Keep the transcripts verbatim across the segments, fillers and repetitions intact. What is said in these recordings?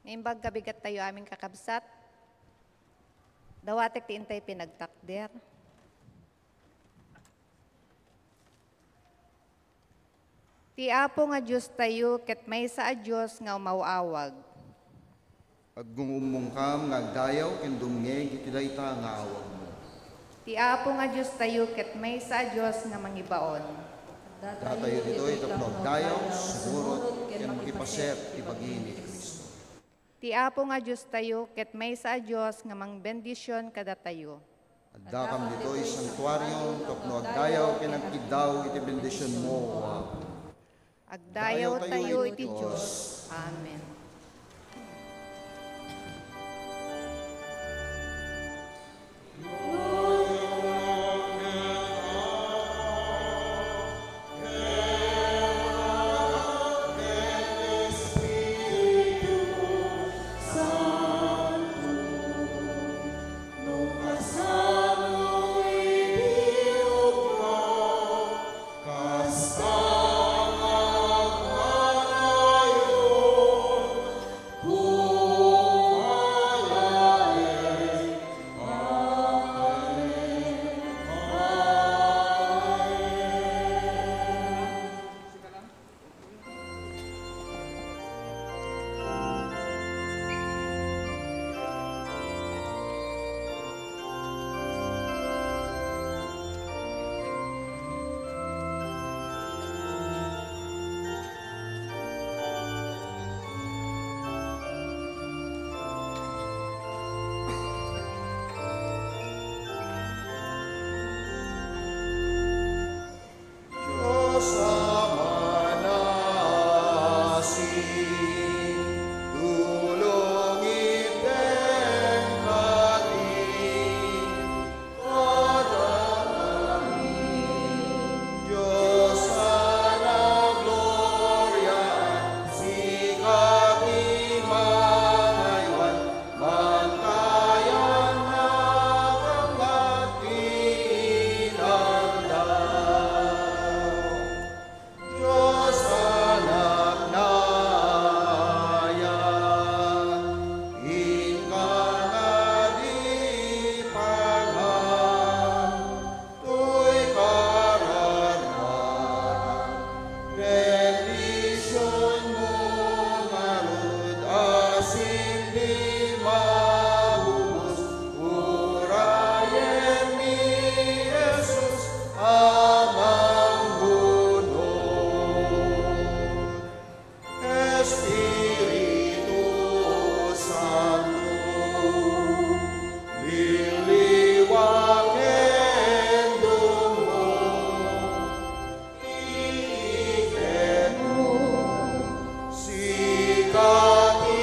Naimbag kabigat tayo amin, kakabsat. Dawatek ti intay pinagtakder. Ti Apo nga Dios tayo, ket maysa a Dios nga umaw-awag. Aggum-ummongkam nga agdayaw ken dumngeg iti dayta nga awagmo. Ti Apo nga Dios tayo, ket maysa a Dios nga mangibaon. Datayo ditoy tapno agdayaw, sumurot, ken makipaset ti bagin ni Cristo. Ti Apo nga Dios tayo, ket maysa a Dios nga mangbendision kadatayo. Addakam ditoy santuario tapno agdayaw ken agkiddaw iti bendisionmo, O Apo. Agdayaw tayo iti Dios. Amen. Dios a manasin, tulong ipengkadi kadakami. Dios a nagloria, sika ti mangaywan, mantayan nga kangga ti inaldaw. Dios a nagnanayan, inka nga di pangan, toy kararatan, bendisionmo ngarud a sindi maubos, urayen ni Jesus a manghunor. Espiritu Santo, liliwa ken dumngog ti iketmo. Sika ti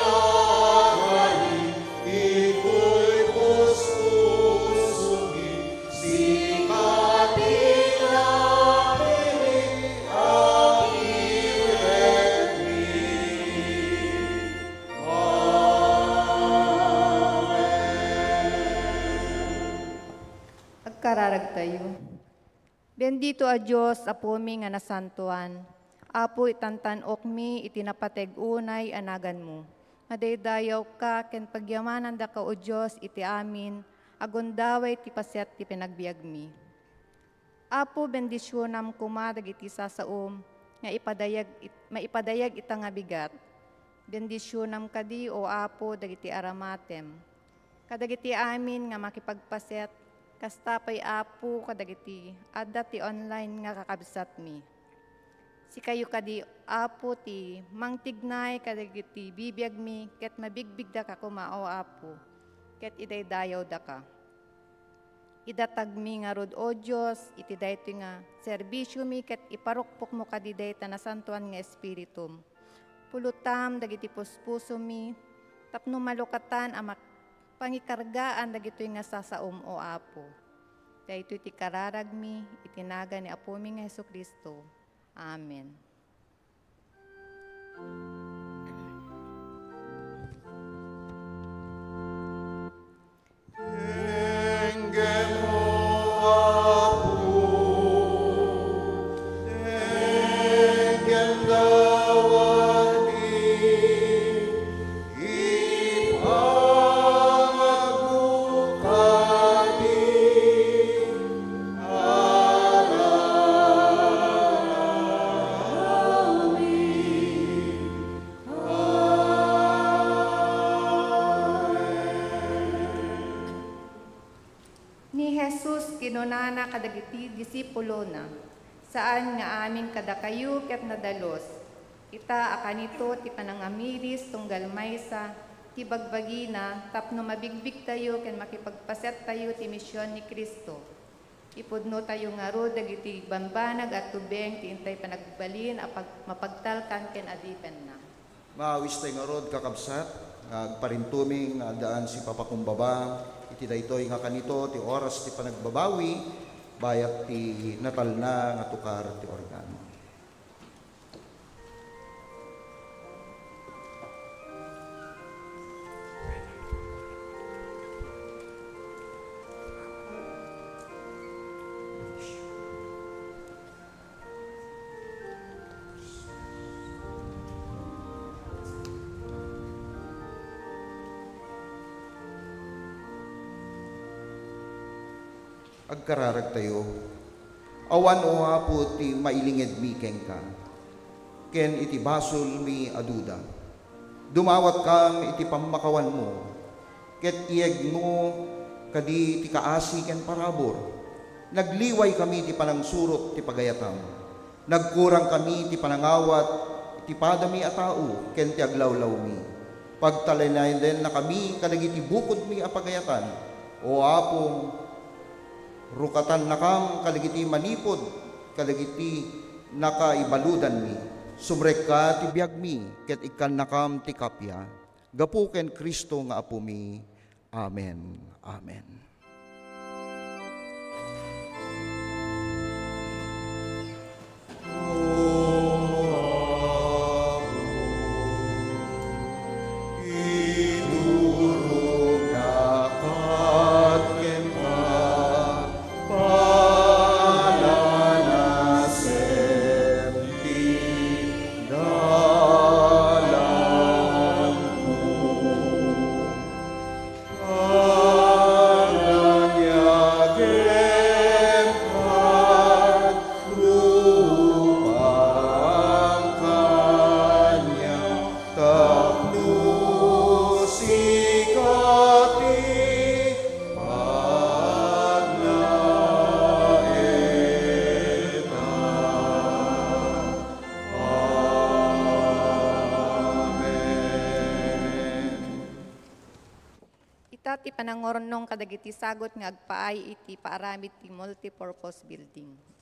agari, ditoy puspusomi, sika ti napili a iketmi. Amen. Agkararagtayo. Bendito a Dios, Apomi nga nasantoan, Apo, itantan-okmi iti napateg unay a naganmo. Madaydayawka ken pagyamanandaka, O Dios, iti amin, agundaway ti paset ti panagbiagmi. Apo, bendisionam koma dagiti sasaom nga ipadayag it-, maipadayag ita nga bigat. Bendisionam kadi, O Apo, dagiti aramatem. Kadagiti amin nga makipagpaset, kasta pay, Apo, kadagiti adda ti online nga kakabsatmi. Sikayo kadi, Apo, ti mangtignay kadagiti bibiagmi ket mabigbigdaka koma, O Apo, ket idaydayawdaka. Idatagmi ngarud, O Dios, iti daytoy nga serbisiomi ket iparukpokmo kadi dayta nasantoan nga Espiritum. Pulotam dagiti puspusomi tapno malukatan a mak-, pangikargaan dagitoy nga sasaom, O Apo. Daytoy ti kararagmi iti nagan ni Apomi nga Jesu-Cristo. Amen. Denggenmo, Apo, denggen dawatmi, Ni Jesus kinunana kadagiti disipulona, "Saan nga amin kadakayo ket nadalus. Ita a kanito ti panangamiris tunggal maysa ti bagbagina tapno mabigbigtayo ken makipagpasettayo ti mision ni Cristo. Ipudnotayo ngarud dagiti bambanag a tubeng ti intay panagbalin a pag-, mapagtalkan ken adipenna." Maawistayo ngarud, kakabsat, nga agparintumeng nga addaan sipapakumbaba iti daytoy nga kanito ti oras ti panagbabawi, bayat ti natalna nga tukar ti organo. Agkararagtayo. Awan, O Apo, ti mailingedmi kenka, ken iti basolmi a duda. Dumawatkam iti pammakawanmo, ket iyegmo kadi ti kaasi ken parabur. Nagliwaykami ti panangsurot ti pagayatam. Nagkurangkami ti panangawat iti padami a tao ken ti aglawlawmi. Pagtalilaydayannakami kadagiti bukodmi a pagayatan. O Apo, rukatannakam kadagiti manipud kadagiti nakaibaludanmi. Sumrekka ti biagmi ket ikkannakam ti kappia. Gapu ken Cristo nga Apomi. Amen. Amen. Ita ti panangurnong kadagiti sagut nga agpaay iti paaramid ti multipurpose building.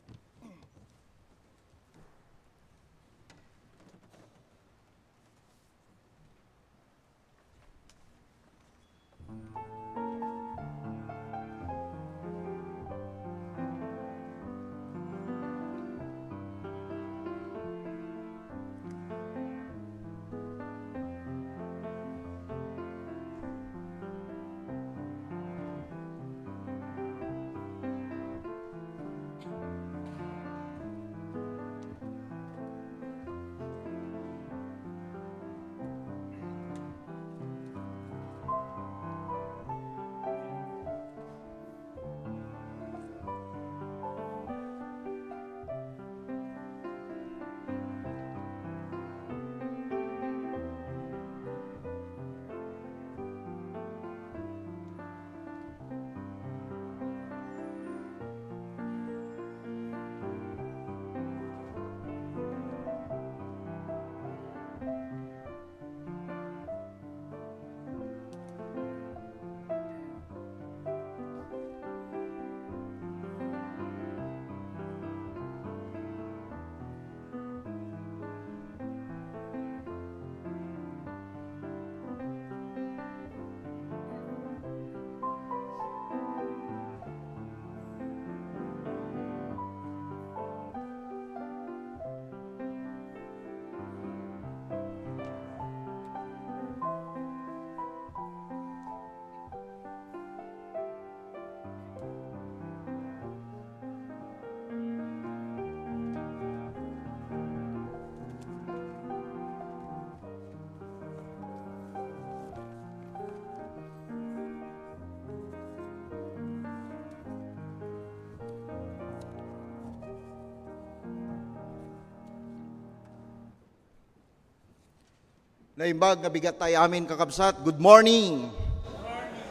Naimbag nga bigat tayo amin, kakabsat. Good morning.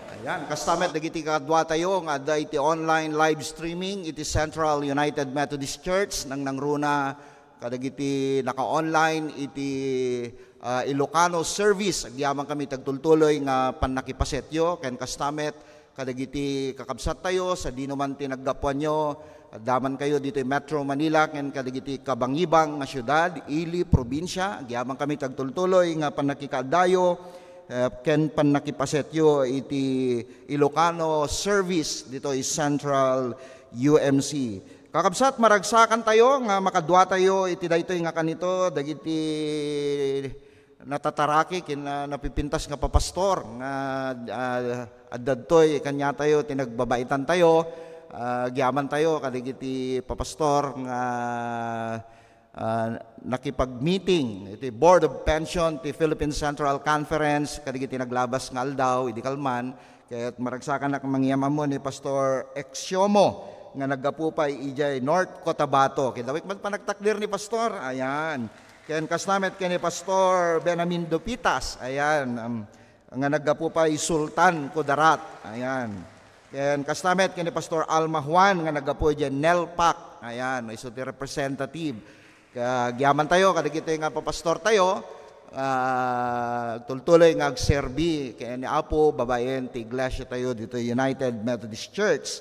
Ay, Yan, kasta met dagiti kaduatayo nga adda iti online live streaming iti Central United Methodist Church, nangnangruna kadagiti naka-online iti, ah, Ilocano service. Agyaman kami tagtultuloy nga pannakipasetyo, ken kasta met kadagiti kakabsattayo, sadino man ti naggapuanyo, adda man kayo ditoy Metro Manila, ken kadagiti kabangibang nga siudad, ili, probinsia, agyaman kami tagtultuloy nga pannakikaadayo, eh, ken pannakipasetyo iti Ilocano service ditoy Central U M C. Kakabsat, maragsakantayo nga makaduatayo iti daytoy nga kanito, dagiti natataraki ken, ah, napipintas nga papastor nga, ah, adda ditoy kaniatayo ti nagbabaitantayo, ah, agyamantayo kadagiti papastor nga, ah, nakipagmeeting iti Board of Pension ti Philippine Central Conference kadagiti naglabas nga aldaw idi kalman, ket maragsakanak mangyamammo ni Pastor Exiomo nga naggapu pay idiay North Cotabato. Ket dawik met panagtakder ni Pastor. Ayan. Ken kasta met ken ni Pastor Benamin Dupitas. Ayan. Um, nga naggapu pay Sultan Kudarat. Ayan. Ken kasta met ken ni Pastor Alma Juan nga naggapu idiay NELPAC. Ayan, isu ti representative. Agyamantayo kadagitoy nga papastortayo, ah, tultuloy nga agserbi ken ni Apo babaen ti iglesiatayo ditoy United Methodist Church.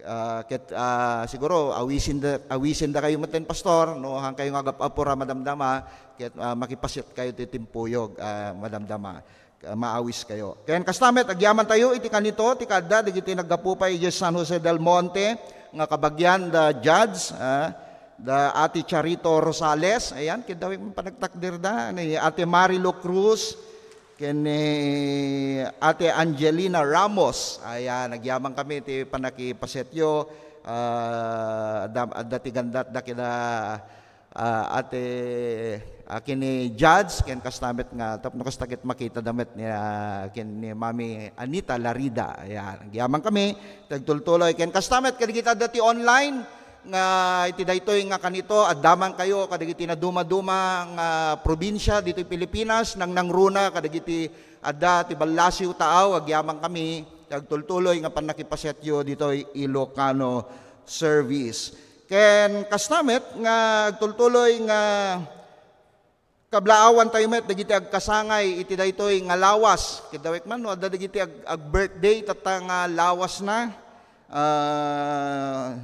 Ah, ket, ah, siguro awisinda, awisindakayo metten, Pastor, no, hankayo nga agap-apura madamdama, ket, ah, makipasetkayo ti timpuyog, ah, madamdama. Ah, maawiskayo. Ken kasta met, agyamantayo iti kanito, ti kaadda dagiti naggapu pay idiay San Jose del Monte nga kabagian da Judge, ah, da Ate Charito Rosales, ayan, ket dawik met panagtakderda, ni Ate Marilu Cruz, ken ni Ate Angelina Ramos. Ayan, agyaman kami ti pannakipasetyo, ah, adda, adda ti gandat da kida, ah, Ate, ah, ken ni Judge, ken kasta met nga tapno kasta ket makitada met ni, ah, ken ni Mami Anita Larida. Ayan, agyaman kami, tagtultuloy. Ken kasta met, kadagiti adda ti online, nga iti daytoy nga kanito, adda man kayo kadagiti nadumaduma nga probinsia ditoy Pilipinas, nangnangruna kadagiti adda ti ballasiw taaw, agyaman kami, agtultuloy nga pannakipasetyo ditoy Ilocano service. Ken kasta met nga agtultuloy nga kablaawan tayo met dagiti agkasangay iti daytoy nga lawas. Ket dawek man no adda dagiti ag-, ag-birthday tatta nga lawasna. Ah,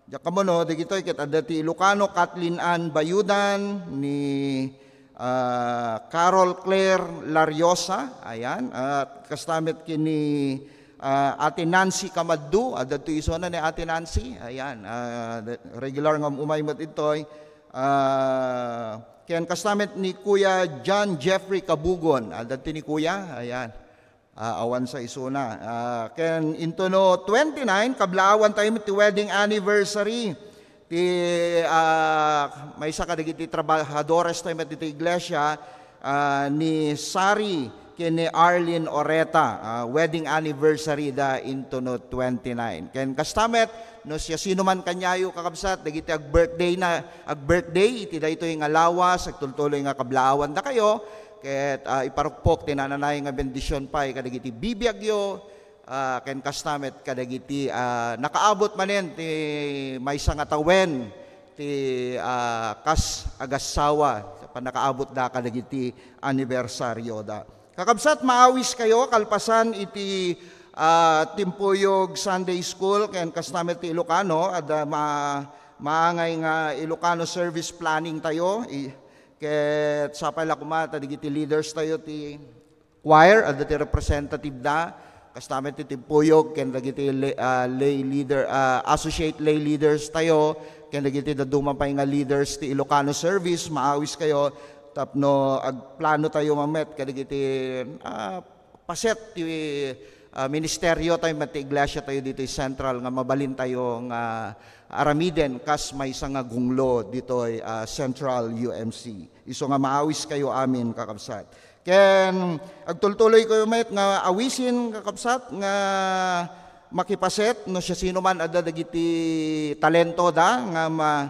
diak ammo no, dagitoy ket adda ti Ilocano, Kathleen Ann Bayudan, ni, ah, Carol Claire Lariosa, ayan, at kasta met ken ni, ah, Ate Nancy Kamaddu, adda to isuna ni Ate Nancy, ayan, ah, regular nga umay met ditoy. Ah, ken kasta met ni Kuya John Jeffrey Kabugon. Adda ti ni Kuya, ayan. Ah, awan sa isuna. Ah, ken into no twenty-nine, kablaawan tayo met ti wedding anniversary. Ti, ah, maysa kadagiti trabahadores tayo met dito iglesia, ah, ni Sari ken ni Arlene Oreta, ah, wedding anniversary da into no twenty-nine. Ken kasta met, no siasino man kaniayo, kakabsat, dagiti ag-birthday na, ag-birthday iti daytoy nga lawas, agtultuloy nga kablaawan dakayo, ket, ah, iparukpok ti nananay nga bendision pay kadagiti bibiagyo, ah, ken kasta met kadagiti, ah, nakaabot manen ti maysa nga tawen ti, ah, kas agassawa, pannakaabot da kadagiti anibersaryo da. Kakabsat, maawis kayo kalpasan iti, ah, Timpuyog Sunday School ken kasta met ti Ilocano, adda ma-, maangay nga Ilocano service planning tayo. I-, ket sapay la koma ta dagiti leaders tayo ti choir, adda ti representative da, kasta met ti Timpuyog, ken dagiti le-, ah, lay leader, ah, associate lay leaders tayo, ken dagiti dadduma pay nga leaders ti Ilocano service, maawis kayo, tapno agplano tayo mamet kadagiti, ah, paset ti, ah, ministeryo tayo, met ti iglesia tayo ditoy Central nga mabalin tayo nga aramiden kas maysa nga gunglo ditoy, ah, Central U M C. Isu nga maawis kayo amin, kakabsat. Ken agtultuloy kayo met nga awisin, kakabsat, nga makipaset no siasino man adda dagiti talento da nga ma-,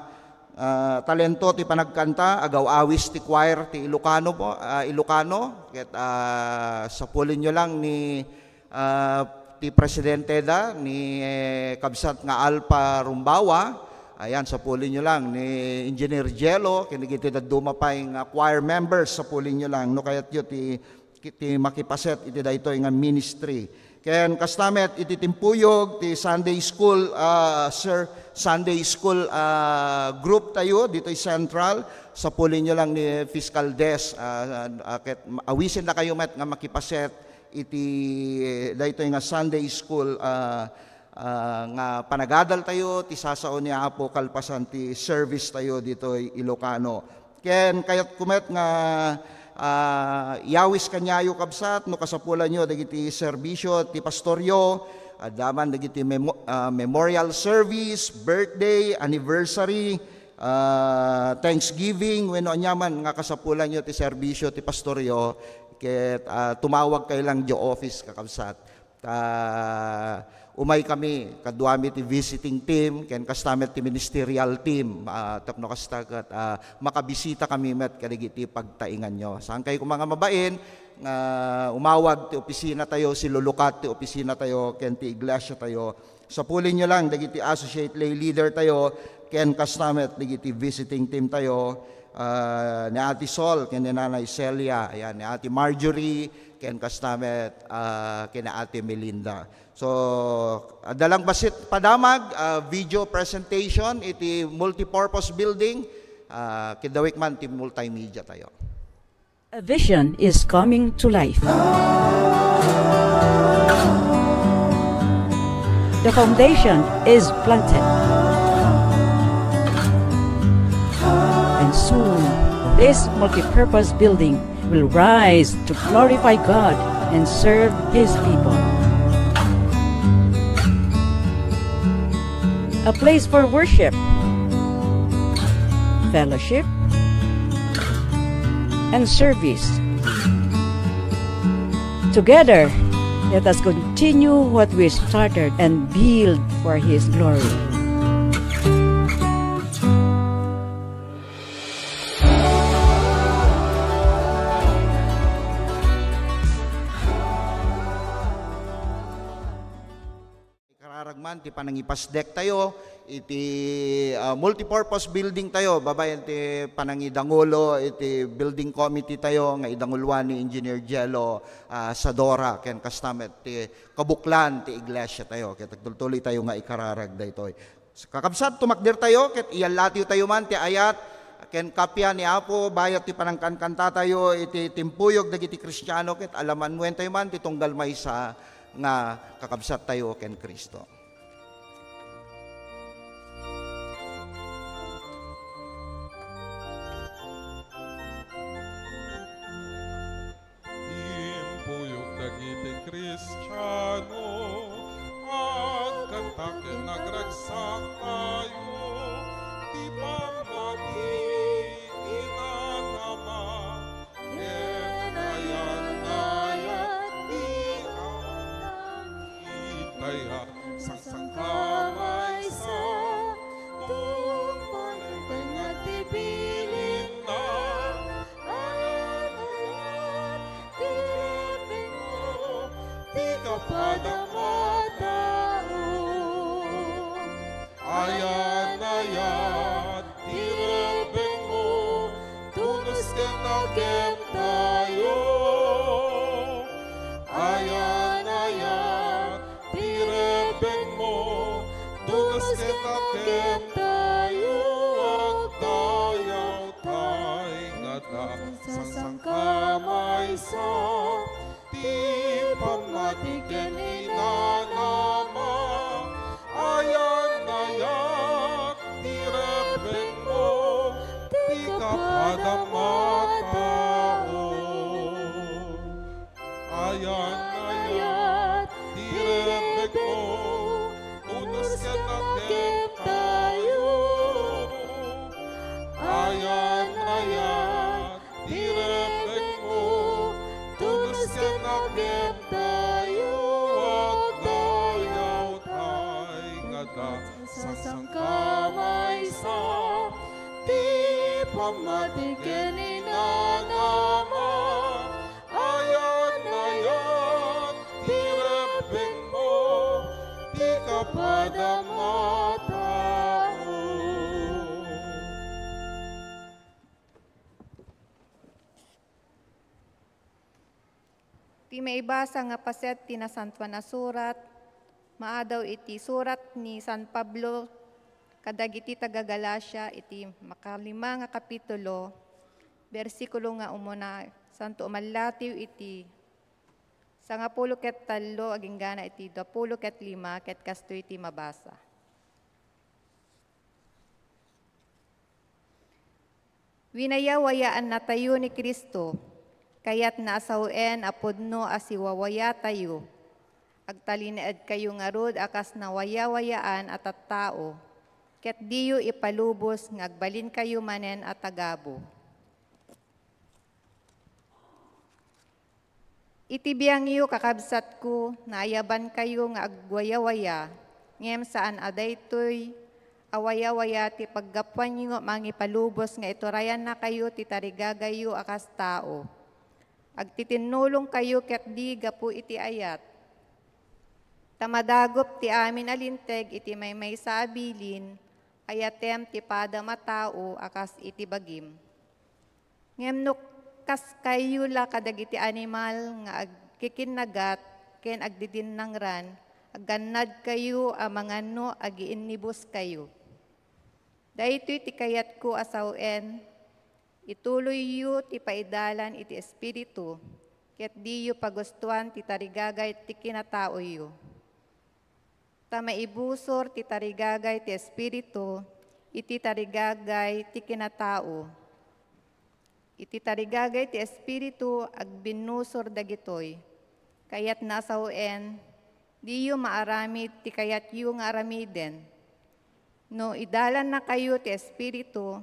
ah, talento ti panagkanta, agaw-awis ti choir ti Ilocano po, ah, Ilocano. Ket, ah, sapulenyo lang ni, ah, Ti presidente da ni, eh, kabsat nga Alpha Rumbawa, ayan, sapulin nyo lang, ni Engineer Jello, ken dagiti dadduma pay nga choir members, sapulin nyo lang, no kayatyo ti, ti makipaset iti daytoy nga ministry. Ken kasta met iti timpuyog ti Sunday school, ah, sir, Sunday school, ah, group tayo ditoy Central, sapulin nyo lang ni fiscal desk, ah, ah, ket awisin na kayo met nga makipaset iti daytoy nga Sunday school, ah, ah, nga panagadal tayo, ti sasao ni Apo kalpasan ti service tayo ditoy Ilocano. Ken kayatko met nga, ah, iyawis kaniayo, kabsat, no kasapulanyo dagiti serbisio ti pastoryo, adda man dagiti memo-, ah, memorial service, birthday, anniversary, ah, Thanksgiving, wenno aniaman nga kasapulanyo ti serbisio ti pastoryo, ket, ah, tumawag kayo lang idiay office, kakabsat. Ta umay kami, kaduami ti visiting team, ken kasta met ti ministerial team, ah, tapno kasta ket, ah, makabisita kami met kadagiti pagtainganyo. Saan kayo koma nga mabain nga umawag ti opisina tayo, silulukat ti opisina tayo, ken ti iglesia tayo. Sapulin nyo lang dagiti associate lay leader tayo, ken kasta met dagiti visiting team tayo, ah, ni Ate Sol, ken ni Nanay Celia, ayan, ni Ate Marjorie, ken kasta met, ah, ken ni Ate Melinda. So, adda lang bassit padamag, ah, video presentation iti multipurpose building, ah, kidawik man ti multimedia tayo. A vision is coming to life. The foundation is planted. And soon, this multipurpose building will rise to glorify God and serve His people. A place for worship, fellowship, and service. Together, let us continue what we started and build for His glory. Ikararag man ti panangipasdek tayo iti, ah, multipurpose building tayo, babaen ti panangidangulo iti building committee tayo nga idanguloan ni Engineer Jello, ah, Sadora, ken kasta met ti kabuklan ti iglesia tayo. Ket agtultuloy tayo nga ikararag daytoy. Kakabsat, tumakder tayo, ket iyallatiw tayo man ti ayat ken kappia ni Apo, bayat ti panangkankanta tayo iti timpuyog dagiti Kristiano, ket alamanwen tayo man ti tunggal maysa nga kakabsat tayo ken Cristo. Timpuyog dagiti Kristiano, agkanta ken agragsak tayo, ti pammati, inanama, ken ayan-ayat ti agnanayon. Sangsanka maysa, tungpalen nga ti bilinna, ayan-ayat ti rebbengmo, ti kapadam a tao. Ayan-ayat ti rebbengmo, tunos ken nakem tayo. Ayan-ayat ti rebbengmo, tunos ken nakem tayo. Agdayaw tay ngata, sangsanka maysa, ti pammati ken inanama, ayan-ayat ti rebbengmo, ti kapadam a tao. Ayan-ayat ti rebbengmo, tunos ken nakem tayo. Ayan-ayat ti rebbengmo, tunos ken nakem tayo. Agdayaw tay ngata, sangsanka maysa, ti pammati ken inanama, ayan-ayat ti rebbengmo, ti kapadam a tao. Ti maibasa nga paset ti Nasantoan a Surat, maadaw iti surat ni San Pablo kadagiti taga-Galacia iti makalima nga kapitulo, bersikulo nga umuna, santo umallatiw iti sangapulo ket tallo agingga na iti duapulo ket lima, ket kastoy ti mabasa. Winayawayaannatayo ni Cristo, kayatna a sawen a pudno a siwawayatayo. Agtalinaedkayo ngarud a kas nawayawayaan a tattao, ket diyo ipalubos nga agbalinkayo manen a tagabu. Iti biangyo, kakabsatko, naayabankayo nga agwayawaya, ngem saan a daytoy a wayawaya ti paggapuanyo mangipalubos nga iturayannakayo ti tarigagayyo a kas tao. Agtitinnulongkayo ket di gapu iti ayat. Ta madagop ti amin a linteg iti maymaysa a bilin, ayatem ti padam a tao a kas iti bagim. Ngem no kaskayo la kadagiti animal nga agkikinnagat ken agdidinnangran, aggannadkayo a mangan no agiinnibuskayo. Daytoy ti kayatko a sawen, ituloyyo ti paidalan iti Espiritu, ket diyo pagustuan ti tarigagay ti kinataoyo. Ta maibusor ti tarigagay ti Espiritu iti tarigagay ti kinatao. Iti tarigagay ti Espiritu, agbinnusor dagitoy. Kayatna a sawen, diyo maaramid ti kayatyo nga aramiden. No idalannakayo ti Espiritu,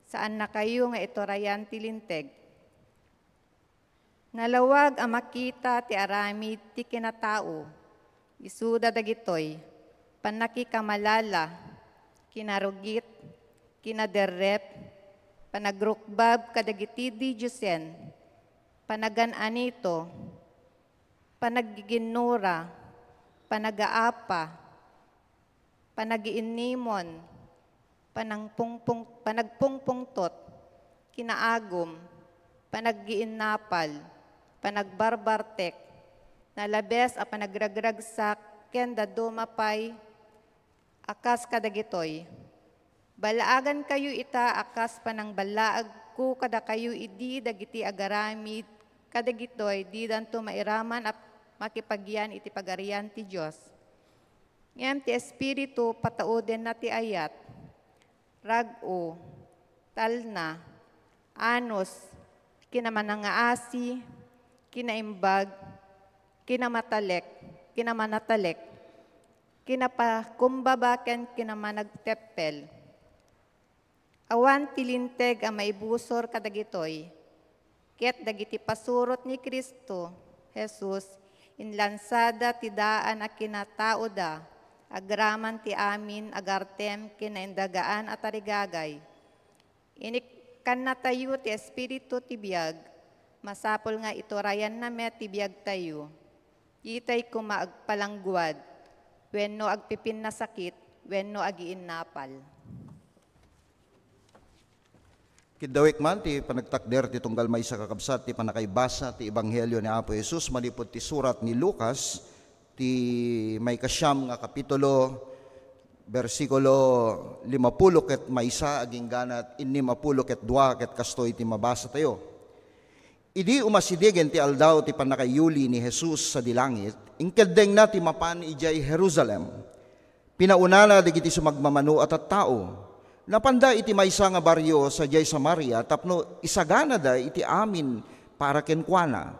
saannakayo nga iturayan ti Linteg. Nalawag a makita ti aramid ti kinatao. Isuda dagitoy: pannakikamalala, kinarugit, kinaderrep, panagrukbab kadagiti didiosen, panagan-anito, panaggiginnura, panagaapa, panagiinnimon, panangpungpung-, panagpungpungtot, kinaagum, panaggiinnapal, panagbarbartek, nalabes a panagragragsak, ken dadduma pay a kas kadagitoy. Ballaagankayo ita a kas panangballaagko kadakayo idi dagiti agaramid kadagitoy didanto mairaman a makipagian iti Pagarian ti Dios. Ngem ti Espiritu, pataudenna ti ayat, rag-o, talna, anus, kinamanangaasi, kinaimbag, kinamatalek, kinamanatalek, kinapakumbaba ken kinamanagteppel. Awan ti Linteg a maibusor kadagitoy, ket dagiti pasurot ni Cristo Jesus, inlansada ti daan a kinataoda agraman ti amin a gartem ken naindagaan a tarigagay. Inikkannatayo ti Espiritu ti biag, masapul nga iturayanna met ti biagtayo. Ditay koma agpalangguad, wenno agpipinnasakit, wenno agiinnapal. Kiddawek man ti panagtakder ti tunggal maysa, kakabsat, ti pannakaibasa ti Ebanghelio ni Apo Jesus manipud ti surat ni Lucas, ti maikasiam nga kapitulo, bersikulo limapulo ket maysa agingganat innimapulo ket dua, ket kastoy ti mabasatayo. Idi umasidegen ti aldaw ti pannakayuli ni Jesus sadi langit, inkeddengna ti mapan idiay Jerusalem. Pinaunana dagiti sumagmamano a tattao. Napanda iti maysa nga barrio sadiay Samaria tapno isaganada iti amin para kenkuana.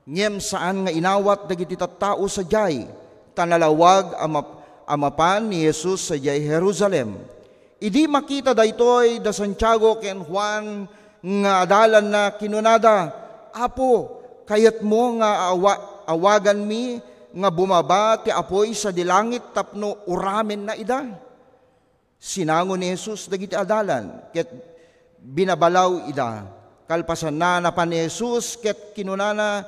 Ngem saan nga inawat dagiti tattao sadiay, ta nalawag a map-, a mapan ni Jesus sadiay Jerusalem. Idi makita daytoy da Santiago ken Juan nga adalanna, kinunada, "Apo, kayatmo nga awa-, awaganmi nga bumaba ti apuy sadi langit tapno uramenna ida?" Sinango ni Jesus dagiti adalan ket binabalaw ida. Kalpasanna, napan ni Jesus ket kinunana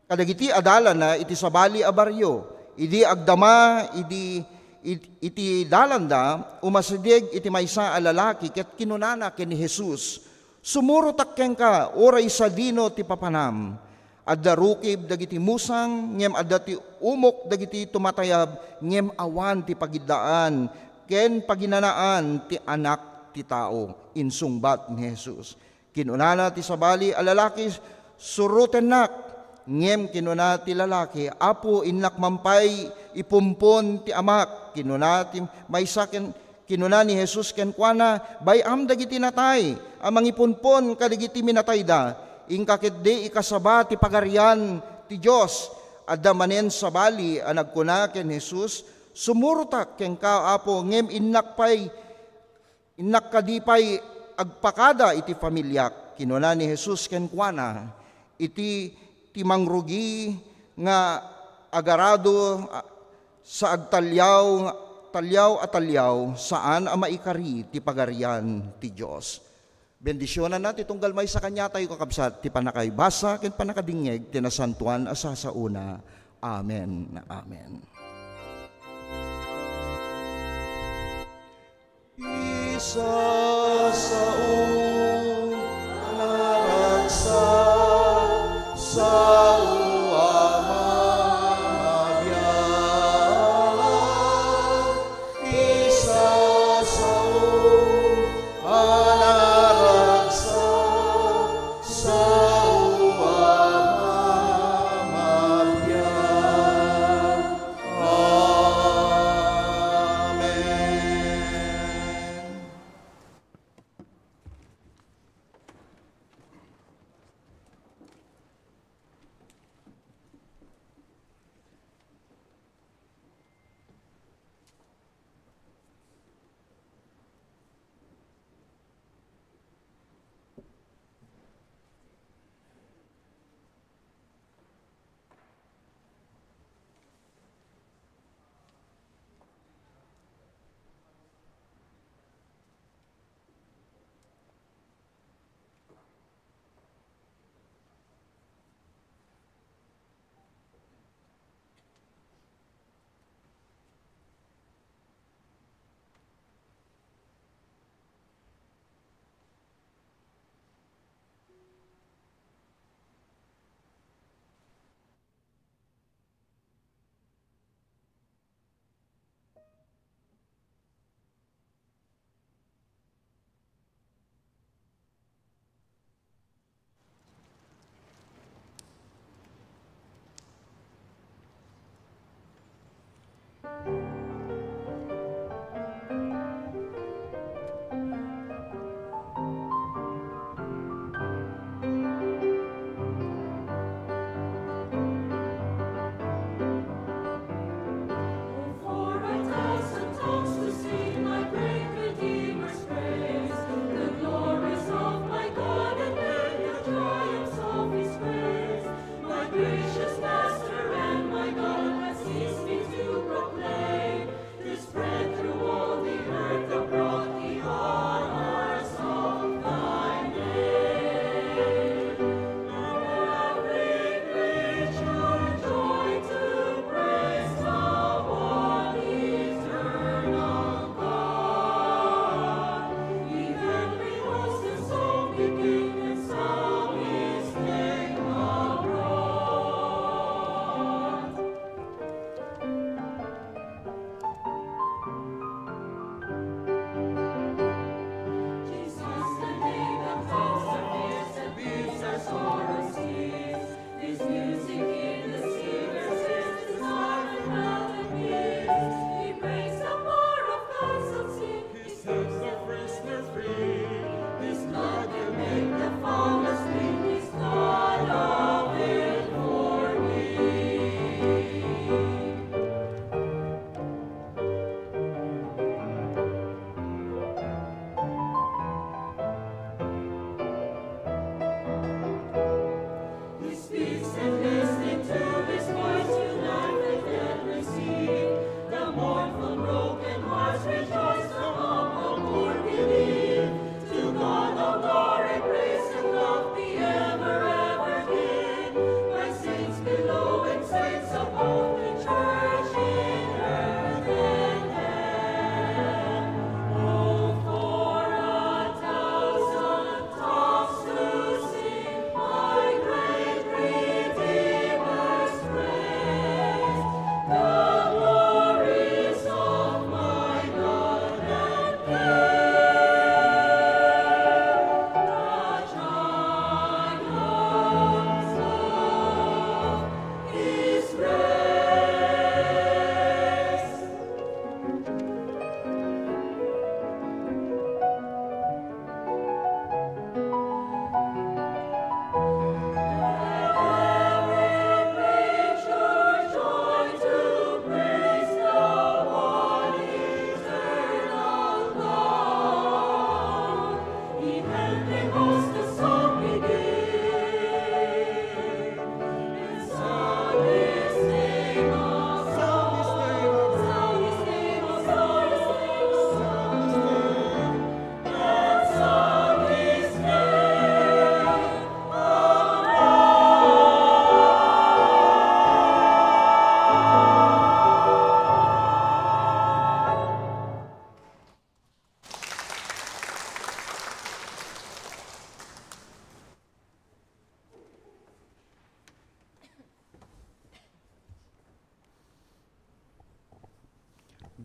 kadagiti adalanna iti sabali a barrio, Idi agdama idi, id-, iti dalanda, umasideg iti maysa a lalaki ket kinunana ken ni Jesus, "Sumurotak kenka, uray sadino ti papanam. Adda rukib dagiti musang, ngem adda ti umok dagiti tumatayab, ngem awan ti pagiddaan ken paginanaan ti Anak ti Tao." Insungbat ni Jesus. Kinunana ti sabali a lalaki, "Surotennak." Ngem kinuna ti lalaki, "Apo, innak man pay ipumpon ti amak." Kinuna ti maysa ken, kinuna ni Jesus kenkuana, "Bay-am dagiti natay a mangipunpon kadagiti minatayda. Inka ketdi ikasaba ti Pagarian ti Dios." Adda manen sabali a nagkuna ken Jesus, "Sumurotak kenka, Apo, ngem innak pay Innak kadi pay agpakada iti familiak. Kinuna ni Jesus kenkuana, "Iti ti mangrugi nga agarado, a, sa agtalliaw, talliaw a talliaw, saan a maikari ti Pagarian ti Dios." Bendisionanna ti tunggal maysa kaniatayo, kakabsat, ti pannakaibasa ken pannakadingngeg ti nasantoan a sasaona. Amen. Amen. Isasao a naragsak, sao a mamabiag. Isasao a naragsak, sao a mamabiag. Amen.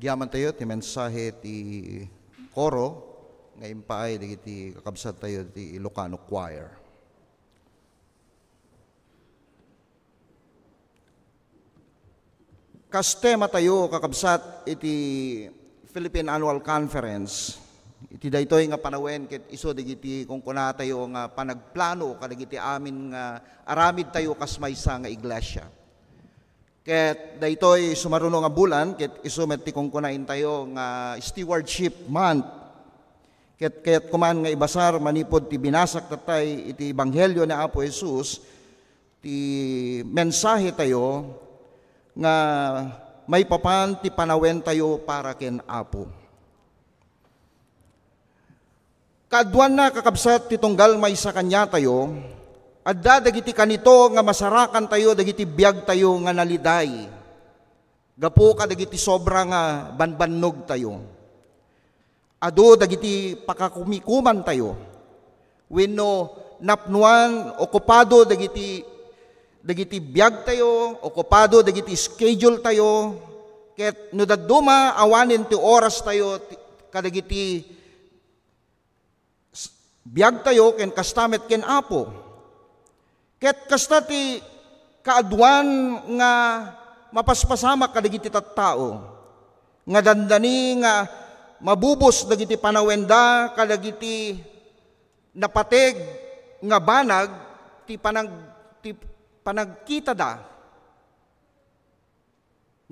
Yamantayo ti mensahe ti koro nga impaay dagiti kakabsattayo ti Ilocano Choir. Kas tematayo, kakabsat, iti Philippine Annual Conference, iti daytoy nga panawen ket isu dagiti kunkunatayo nga panagplano kadagiti amin nga aramidtayo kas maysa nga iglesia. Ket daytoy sumaruno nga bulan, ket isu met ti kunkunaentayo nga Stewardship Month. Ket kayat koman nga ibasar manipud ti binasak tattay iti Ebanghelio ni Apo Jesus, ti mensahetayo nga maipapan ti panawentayo para ken Apo. Kaaduanna, kakabsat, ti tunggal maysa kaniatayo, adda dagiti kanito nga masarakantayo dagiti biagtayo nga naliday gapu kadagiti sobra nga banbannogtayo. Adu dagiti pakakumikumantayo wenno napnoan okupado dagiti, dagiti biagtayo, okupado dagiti schedule tayo, ket no dadduma, awanen ti orastayo ti, kadagiti s-, biagtayo ken kasta met ken Apo. Ket kasta ti kaaduan nga mapaspasamak kadagiti tattao nga dandani nga mabubos dagiti panawenda kadagiti napateg nga banag ti panag-, ti panagkitada.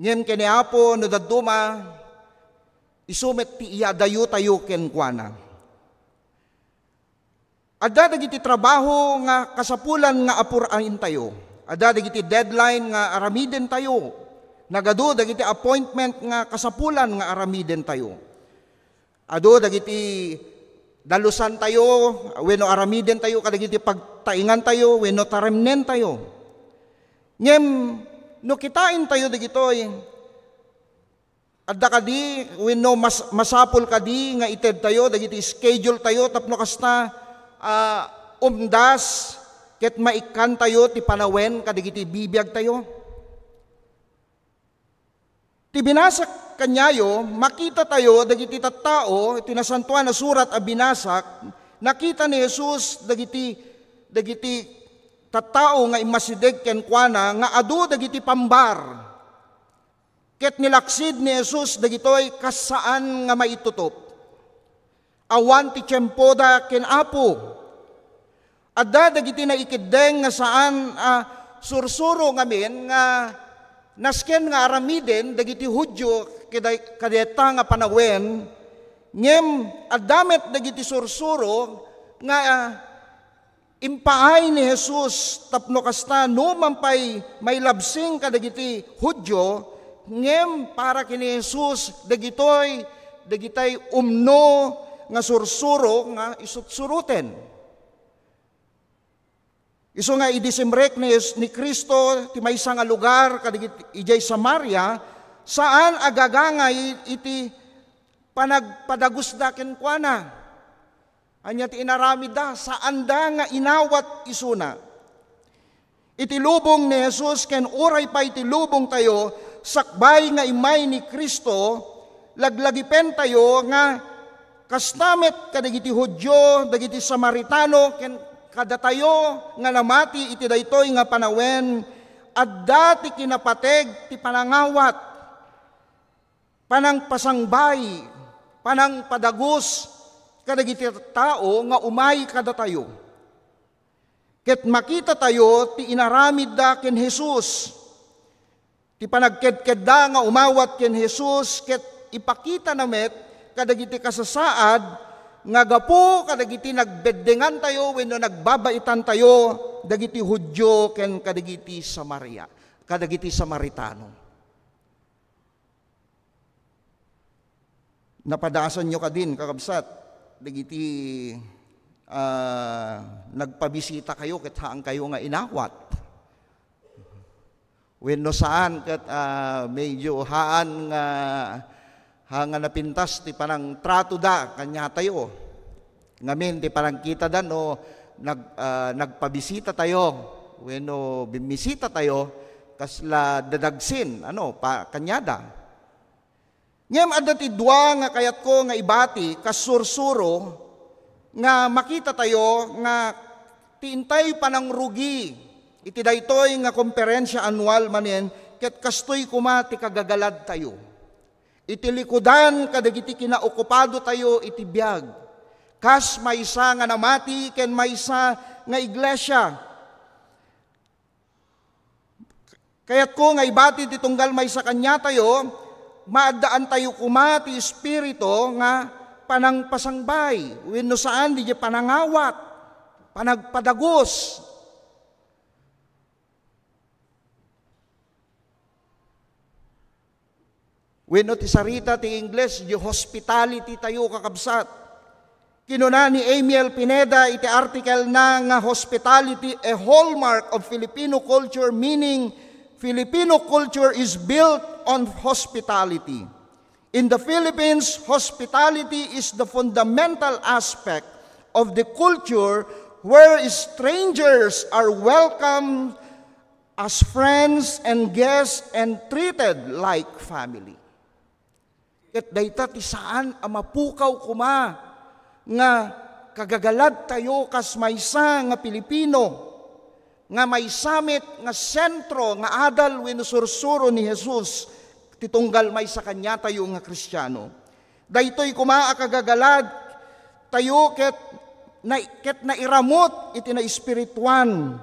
Ngem ken ni Apo, no dadduma, isu met ti iadayotayo kenkuana. Adda dagiti trabaho nga kasapulan nga apuraentayo. Adda dagiti deadline nga aramidentayo. Nagadu dagiti appointment nga kasapulan nga aramidentayo. Adu dagiti dalusantayo wenno aramidentayo kadagiti pagtaingantayo wenno taremnentayo. Ngem no kitaentayo dagitoy, adda kadi wenno mas-, masapul kadi nga itedtayo dagiti schedule tayo tapno kasta, ah, umdas ket maikkantayo ti panawen kadagiti bibiagtayo? Ti binasak kaniayo, makitatayo dagiti tattao iti Nasantoan a Surat a binasak, nakita ni Jesus dagiti, dagiti tattao nga immasideg kenkuana nga adu dagiti pambar. Ket nilaksid ni Jesus dagitoy kas saan nga maitutop. Awan ti tiempoda ken Apo. Adda dagiti naikeddeng nga saan a sursuro ngamin nga nasken nga aramiden dagiti Judio keda-, kadayta nga panawen, ngem adda met dagiti sursuro nga, ah, impaay ni Jesus tapno kasta, numan pay mailabsing kadagiti Judio, ngem para ken ni Jesus, dagitoy, dagitay umno nga sursuro nga isutsuroten. Isu nga idi simrek ni, ni Cristo ti maysa nga lugar kadagiti, idiay Samaria, saan a gagangay iti panagpadagusda kenkuana. Ania ti inaramidda? Saanda nga inawat isuna. Iti lubong ni Jesus ken uray pay ti lubongtayo, sakbay nga immay ni Cristo, laglagipentayo nga kasta met kadagiti Judio, dagiti Samaritano, ken kadatayo nga namati iti daytoy nga panawen, adda ti kinapateg ti panangawat, panangpasangbay, panangpadagus kadagiti tattao nga umay kadatayo. Ket makitatayo ti inaramidda ken Jesus, ti panagkedkedda nga umawat ken Jesus, ket ipakitana met kadagiti kasasaad nga gapu kadagiti nagbeddengantayo wenno nagbabaitantayo dagiti Judio ken kadagiti Samaria, kadagiti Samaritano. Napadasanyo kadin, kakabsat, dagiti, ah, nagpabisitakayo ket haankayo nga inawat? Wenno saan ket, ah, medyo haan nga, haan nga napintas ti panangtratoda kaniatayo? Ngamin ti panangkitada no nag-, ah, nagpabisitatayo wenno bimmisitatayo, kasla dadagsin, ano, pa-, kaniada. Ngem adda ti dua nga kayatko nga ibati kas sursuro nga makitatayo nga ti intay panangrugi iti daytoy nga komperensia anual manen ket kastoy koma ti kagagaladtayo. Iti likudan kadagiti kinaokupadotayo iti biag, kas maysa nga namati ken maysa nga iglesia. Kayatko nga ibati ti tunggal maysa kaniatayo, maaddaantayo koma ti espiritu nga panangpasangbay, wenno saan, didiay panangawat, panagpadagos. Wenno ti sarita ti Ingles, diay hospitality tayo, kakabsat. Kinuna ni Amiel Pineda iti article na nga Hospitality, a Hallmark of Filipino Culture, meaning Filipino culture is built on hospitality. In the Philippines, hospitality is the fundamental aspect of the culture where strangers are welcomed as friends and guests and treated like family. Ket dayta ti saan a mapukaw koma nga kagagaladtayo kas maysa nga Pilipino, nga maysa met nga sentro nga adal wenno sursuro ni Jesus ti tunggal maysa kaniatayo nga Kristiano. Daytoy koma a kagagaladtayo ket na-, ket nairamut iti naespirituan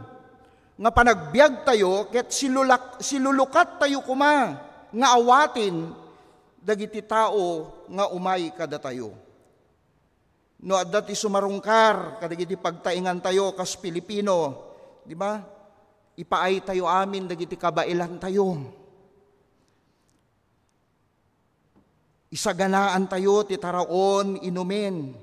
nga panagbiagtayo ket silulak-, silulukattayo koma nga awaten dagiti tao nga umay kadatayo. No adda ti sumarungkar kadagiti pagtaengantayo kas Pilipino, di ba? Ipaaytayo amin dagiti kabaelantayo. Isaganaantayo ti taraon inumen.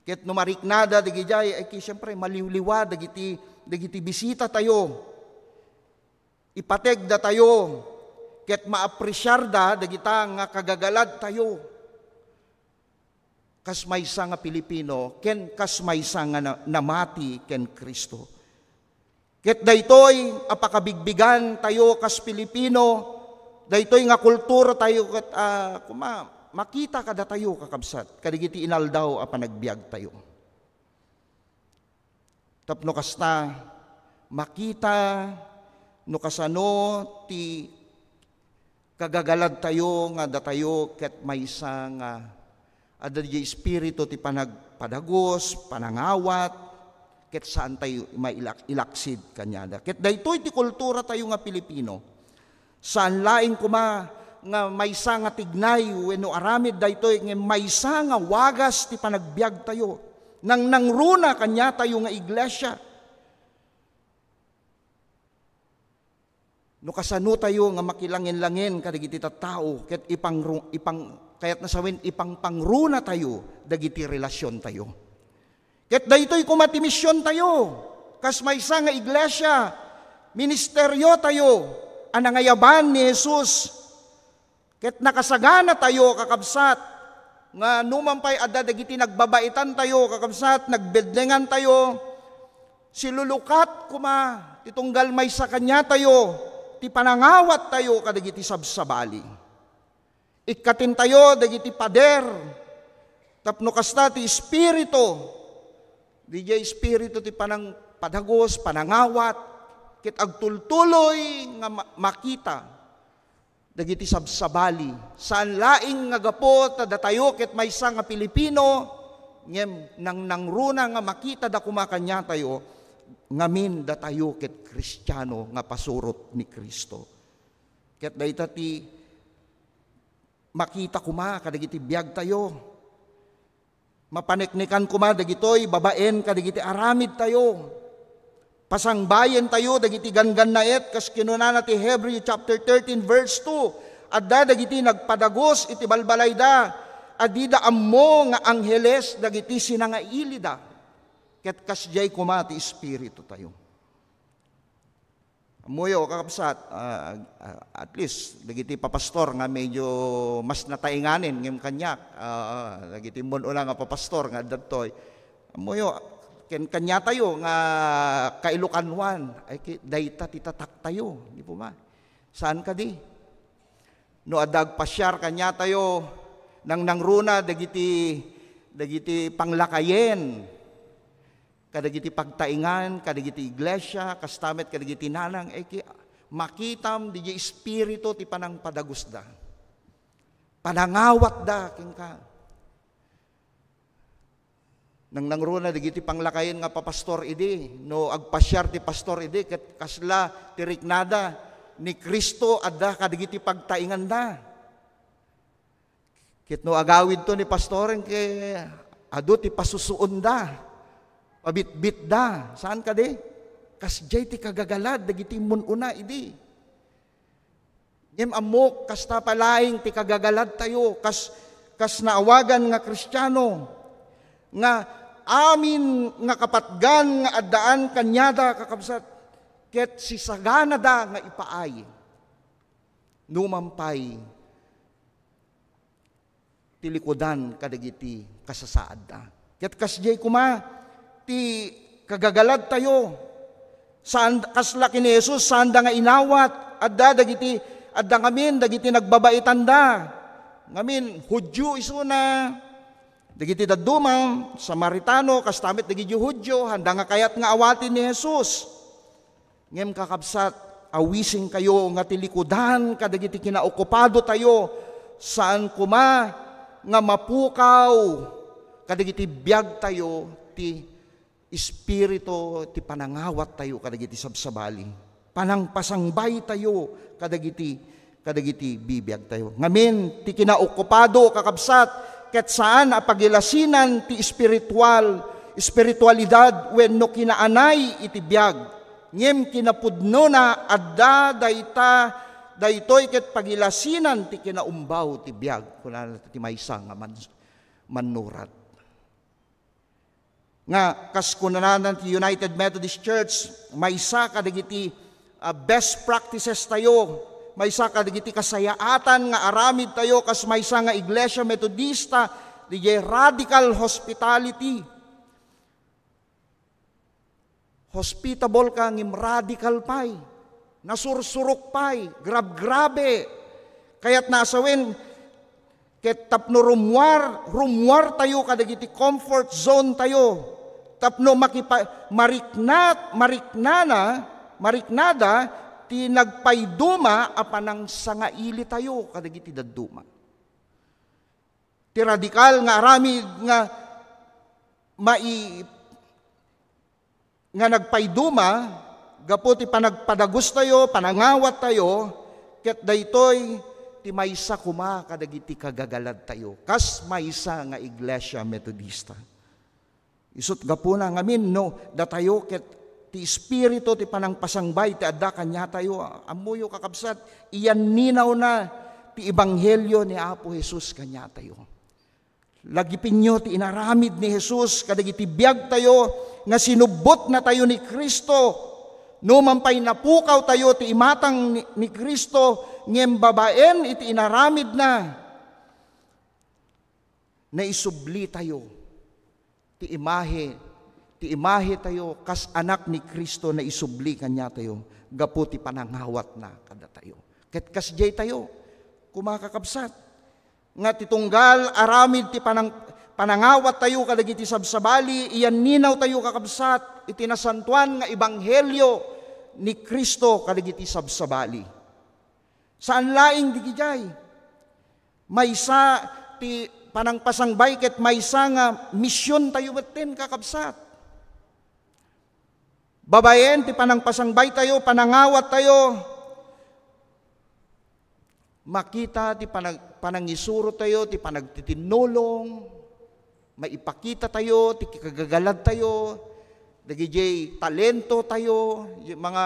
Ket no mariknada dagidiay, ay ki, siyempre, maliwliwa dagiti, dagiti bisitatayo. Ipategdatayo, ket maapresiarda dagita nga kagagaladtayo. Kas maysa nga Pilipino, ken kas maysa nga na-, namati ken Cristo. Ket daytoy a pakabigbigantayo kas Pilipino, daytoy nga kulturatayo ket, ah, kuma-, makita kadatayo, kakabsat, kadagiti inaldaw a panagbiagtayo. Tapno kasta, makita no kasano ti kagagaladtayo nga datayo ket maysa nga adda diay espiritu ti panagpadagos, panangawat, ket saantayo mailak-, ilaksid kaniada. Ket daytoy ti kulturatayo nga Pilipino. Saan laeng koma nga maysa nga tignay wenno aramid daytoy, ngem maysa nga wagas ti panagbiagtayo. Nangnangruna kaniatayo nga iglesia. No kasanotayo nga makilangen-langen kadagiti tattao, ket ipangru-, ipang-, kayatna sawen, ipangpangrunatayo dagiti relasiontayo. Ket daytoy koma ti misiontayo, kas maysa nga iglesia, ministeriotayo a nangayaban ni Jesus. Ket nakasaganatayo, kakabsat, nga numan pay adda dagiti nagbabaitantayo, kakabsat, nagbedngengantayo, silulukat koma ti tunggal maysa kaniatayo ti panangawattayo kadagiti sabsabali. Ikkatentayo dagiti pader, tapno kasta ti espiritu, diay espiritu ti panangpadagos, panangawat, ket agtultuloy nga ma-, makita dagiti sabsabali. Saan laeng nga gapu ta datayo ket maysa nga Pilipino, ngem nangnangruna nga makitada koma kaniatayo, ngamin datayo ket Kristiano nga pasurot ni Cristo. Ket dayta ti makita koma kadagiti biagtayo. Mapaneknekan koma dagitoy babaen kadagiti aramidtayo. Pasangbayentayo dagiti ganggannaet, kas kinunana ti Hebreo chapter thirteen, verse two, "Adda dagiti nagpadagos iti balbalayda, a dida ammo nga angheles dagiti sinangailida." Ket kasdiay koma ti espiritutayo. Ammoyo, kakabsat, ah, ah, at least, dagiti papastor nga medyo mas nataenganen ngem kaniak, ah, ah, dagiti immun-una nga papastor nga adda ditoy. Ammoyo, ken-, kaniatayo nga kailokanuan, ay ki-, dayta ti tataktayo, di po ba? Saan kadi? No adda agpasiar kaniatayo, nangnangruna dagiti, dagiti panglakayen, kadagiti pagtaingan, kadagiti iglesia, kasta met kadagiti nanang, e, ki-, makitam didiay espiritu ti panangpadagusda. Panangawatda kenka. Nangnangruna dagiti panglakayen nga papastor idi, no agpasiar ti pastor idi, ket kasla ti riknada, ni Cristo adda kadagiti pagtainganda. Ket no agawidto ni pastoren, ket adu ti pasusuonda, pabitbitda. Saan kadi? Kasdiay ti kagagalad dagiti immun-una idi. Ngem ammok, kasta pay laeng ti kagagaladtayo, kas, kas naawagan nga Kristiano, nga amin nga kapatgan nga addaan kaniada, kakabsat, ket sisaganada nga ipaay. Numan pay, ti likudan kadagiti kasasaadda. Ket kasdiay koma ti kagagaladtayo. Saan, kasla ken ni Jesus, saanda nga inawat. Adda dagiti, adda ngamin dagiti nagbabaetanda. Ngamin, Judio isuna. Dagiti dadduma, Samaritano, kasta met dagiti Judio, haanda nga kayat nga awaten ni Jesus. Ngem, kakabsat, awisenkayo nga ti likudan kadagiti kinaokupadotayo, saan koma nga mapukaw kadagiti biagtayo ti Espiritu ti panangawattayo kadagiti sabsabali, panangpasangbaytayo kadagiti, kadagiti bibiagtayo. Ngamin, ti kinaokupado, kakabsat, ket saan a pagilasinan ti espiritual, espiritualidad wenno kinaanay iti biag. Ngem kinapudnona, adda dayta, daytoy ket pagilasinan ti kinaumbaw ti biag, kunana ti maysa nga man-, mannurat. Nga, kas kunana ti United Methodist Church, maysa kadagiti, ah, best practices tayo, maysa kadagiti kasayaatan nga aramid tayo, kas maysa nga Iglesia Metodista, didiay radical hospitality. Hospitable ka, ngem radical pay. Nasursurok pay. Grab-grabe. Kayat na a sawen, ket tapno rummuar, rummuar tayo kadagiti comfort zone tayo. Tapno makipa-, mariknat, mariknana, mariknada, ti nagpayduma a panangsangaili tayo kadagiti dadduma. Ti radikal nga aramid nga mai-, nga nagpayduma gapu ti panagpadagustayo, panangawattayo, ket daytoy ti maysa koma kadagiti kagagaladtayo, kas maysa nga Iglesia Metodista. Isut' gapuna ngamin, no, datayo ket ti Espiritu ti panangpasangbay ti adda kaniatayo. Ammoyo, kakabsat, iyanninawna ti ebanghelio ni Apo Jesus kaniatayo. Lagipenyo ti inaramid ni Jesus kadagiti biagtayo nga sinubbotnatayo ni Cristo. Numan pay napukawtayo ti imatang ni, ni Cristo, ngem babaen iti inaramidna, naisublitayo ti imahe, ti imahetayo kas anak ni Cristo, naisubli kaniatayo gapu ti panangawatna kadatayo. Ket kasdiay tayo, koma, kakabsat, nga ti tunggal aramid ti panang-, panangawattayo kadagiti sabsabali, iyanninawtayo, kakabsat, iti nasantoan nga ebanghelio ni Cristo kadagiti sabsabali. Saan laeng digidiay. Maysa ti panangpasangbay ket maysa nga misiontayo metten, kakabsat. Babaen ti panangpasangbaytayo, panangawattayo, makita ti panag-, panangisurotayo, ti panagtitinnulong, maipakitatayo ti kagagaladtayo, dagidiay talentotayo, mga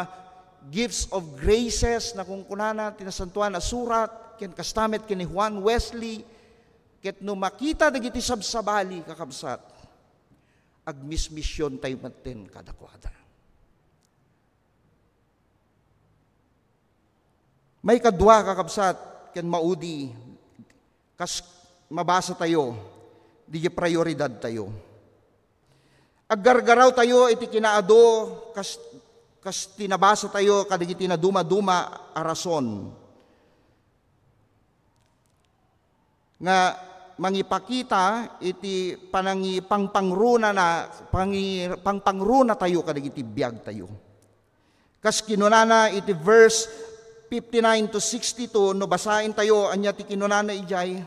gifts of graces, nakunkunana ti Nasantoan a Surat, ken kasta met ken ni Juan Wesley, ket no makita dagiti sabsabali, kakabsat, agmismisiontayo metten kadakuada. Maikadua, kakabsat, ken maudi, kas mabasatayo, didiay prioridadtayo. Aggargarawtayo iti kinaadu, kas, kas ti nabasatayo kadagiti nadumaduma a rason. nga mangipakita iti panangipangpangrunana, pangi-, pangpangrunatayo kadagiti biagtayo. Kas kinunana iti verse fifty-nine to sixty-two, no basaentayo, ania ti kinunana idiay?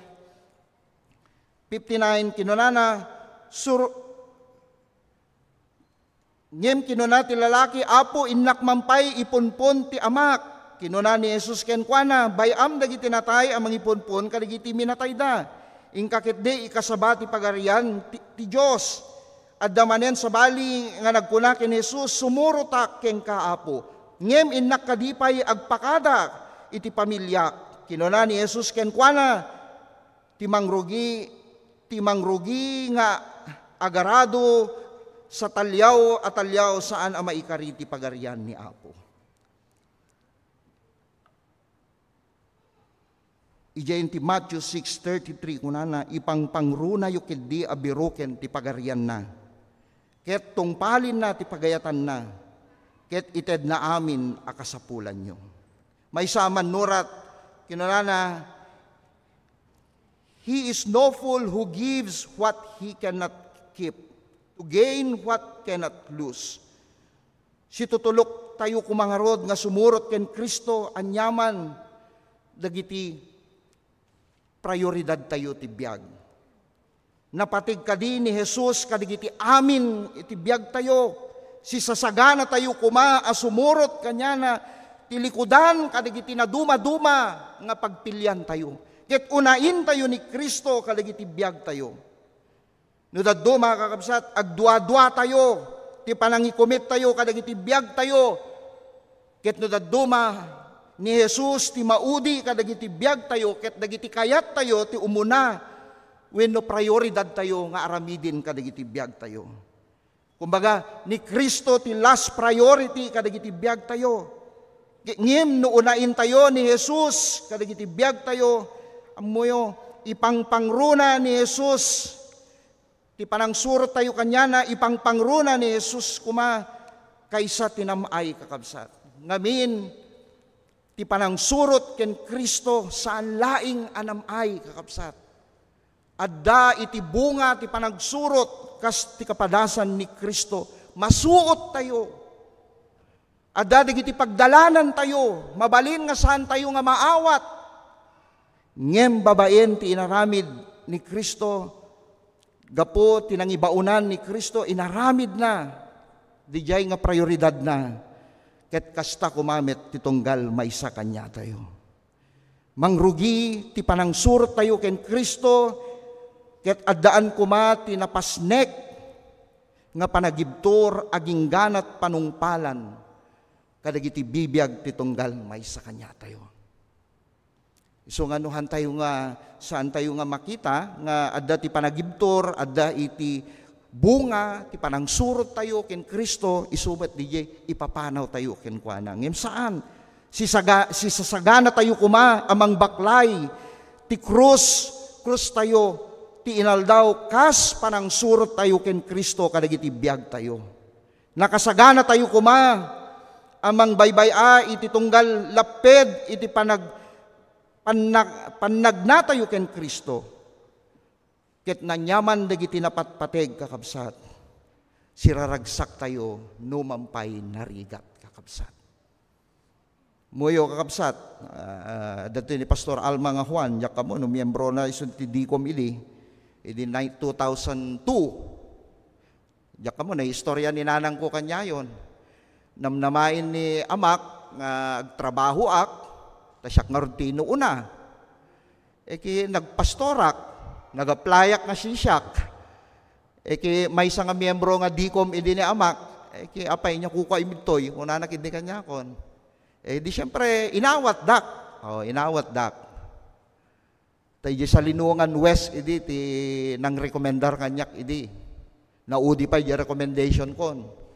Fifty-nine, kinunana, sur-, ngem kinuna ti lalaki, "Apo, innak man pay ipunpon ti amak." Kinuna ni Jesus kenkuana, "Bay-am dagiti natay a mangipunpon kadagiti minatayda. Inka ketdi ikasaba ti Pagarian ti, ti Dios." Adda manen sabali nga nagkuna ken Jesus, "Sumurotak kenka, Apo. Ngem innak kadi pay agpakada iti pamiliak." Kinuna ni Jesus kenkuana, "Ti mangrugi, ti mangrugi nga agarado sa taliaw a taliaw saan a maikari ti Pagarian ni Apo." Idiay ti Matthew six thirty-three, kunana, "Ipangpangrunayo ketdi a biroken ti pagarianna, ket tungpalenna ti pagayatanna, ket itedna amin a kasapulanyo." Maysa a mannurat, kinunana, "He is no fool who gives what he cannot keep to gain what cannot lose." Situtuloktayo koma ngarud nga sumurot ken Cristo aniaman dagiti prioridadtayo ti biag. Napateg kadi ni Jesus kadagiti amin iti biagtayo. Sisasaganatayo koma a sumurot kaniana ti likudan kadagiti nadumaduma nga pagpiliantayo. Ket unaentayo ni Cristo kadagiti biagtayo. No dadduma, kakabsat, agduaduatayo ti panangikumittayo kadagiti biagtayo. Ket no dadduma ni Jesus ti maudi kadagiti biagtayo ket dagiti kayattayo ti umuna wenno prioridadtayo nga aramiden kadagiti biagtayo. Kumbaga, ni Cristo ti last priority kadagiti biagtayo. Ngem no unaentayo ni Jesus kadagiti biagtayo, ammoyo, ipangpangruna ni Jesus ti panangsurottayo kaniana, ipangpangruna ni Jesus koma kaysa ti nam-ay, kakabsat. Ngamin, ti panangsurot ken Cristo saan laeng a nam-ay, kakabsat. Adda iti bunga ti panagsurot kas ti kapadasan ni Cristo. Masuottayo. Adda dagiti pagdalanantayo. Mabalin nga saantayo nga maawat. Ngem babaen ti inaramid ni Cristo, gapu ti nangibaonan ni Cristo, inaramidna, didiay nga prioridadna, ket kasta koma met ti tunggal maysa kaniatayo. Mangrugi ti panangsurottayo ken Cristo, ket addaan koma ti napasnek nga panagibtur agingganat panungpalan kadagiti bibiag ti tunggal maysa kaniatayo. Isu nga no hantayo nga, saantayo nga makita nga adda ti panagibtur, adda iti bunga ti panangsurottayo ken Cristo, isu met didiay ipapanawtayo kenkuana. Ngem saan, sisaga-, sisasaganatayo koma a mangbaklay ti krus, krustayo ti inaldaw kas panangsurottayo ken Cristo kadagiti biagtayo. Nakasaganatayo koma a mangbaybay-a iti tunggal lapped iti panag-, pannag-, pannagnatayo ken Cristo. Ket naniaman dagiti napatpateg, kakabsat, siraragsaktayo no mampay narigat, kakabsat. Muyo, kakabsat, ah, dati ni Pastor Alma nga Juan, diak ammo no miembro na isu ti deacon idi, idi ni-, two thousand two. Diak ammo, naistorya ni nanangko kaniayon. Namnamaen ni amak nga agtrabahoak, ta siak ngarud ti inuuna. Iti nagpastorak, nag-applyak nga sisiak. Iti maysa nga miembro nga deacon idi ni amak, iti apay, nia kukua imidtoy, kunana ketdi kaniakon. Eh, di siyempre, inawatdak. Oh, inawatdak. Ta idiay Salinungan West idi ti nangrekomendar kaniak idi. Naudi pay idiay recommendation kon.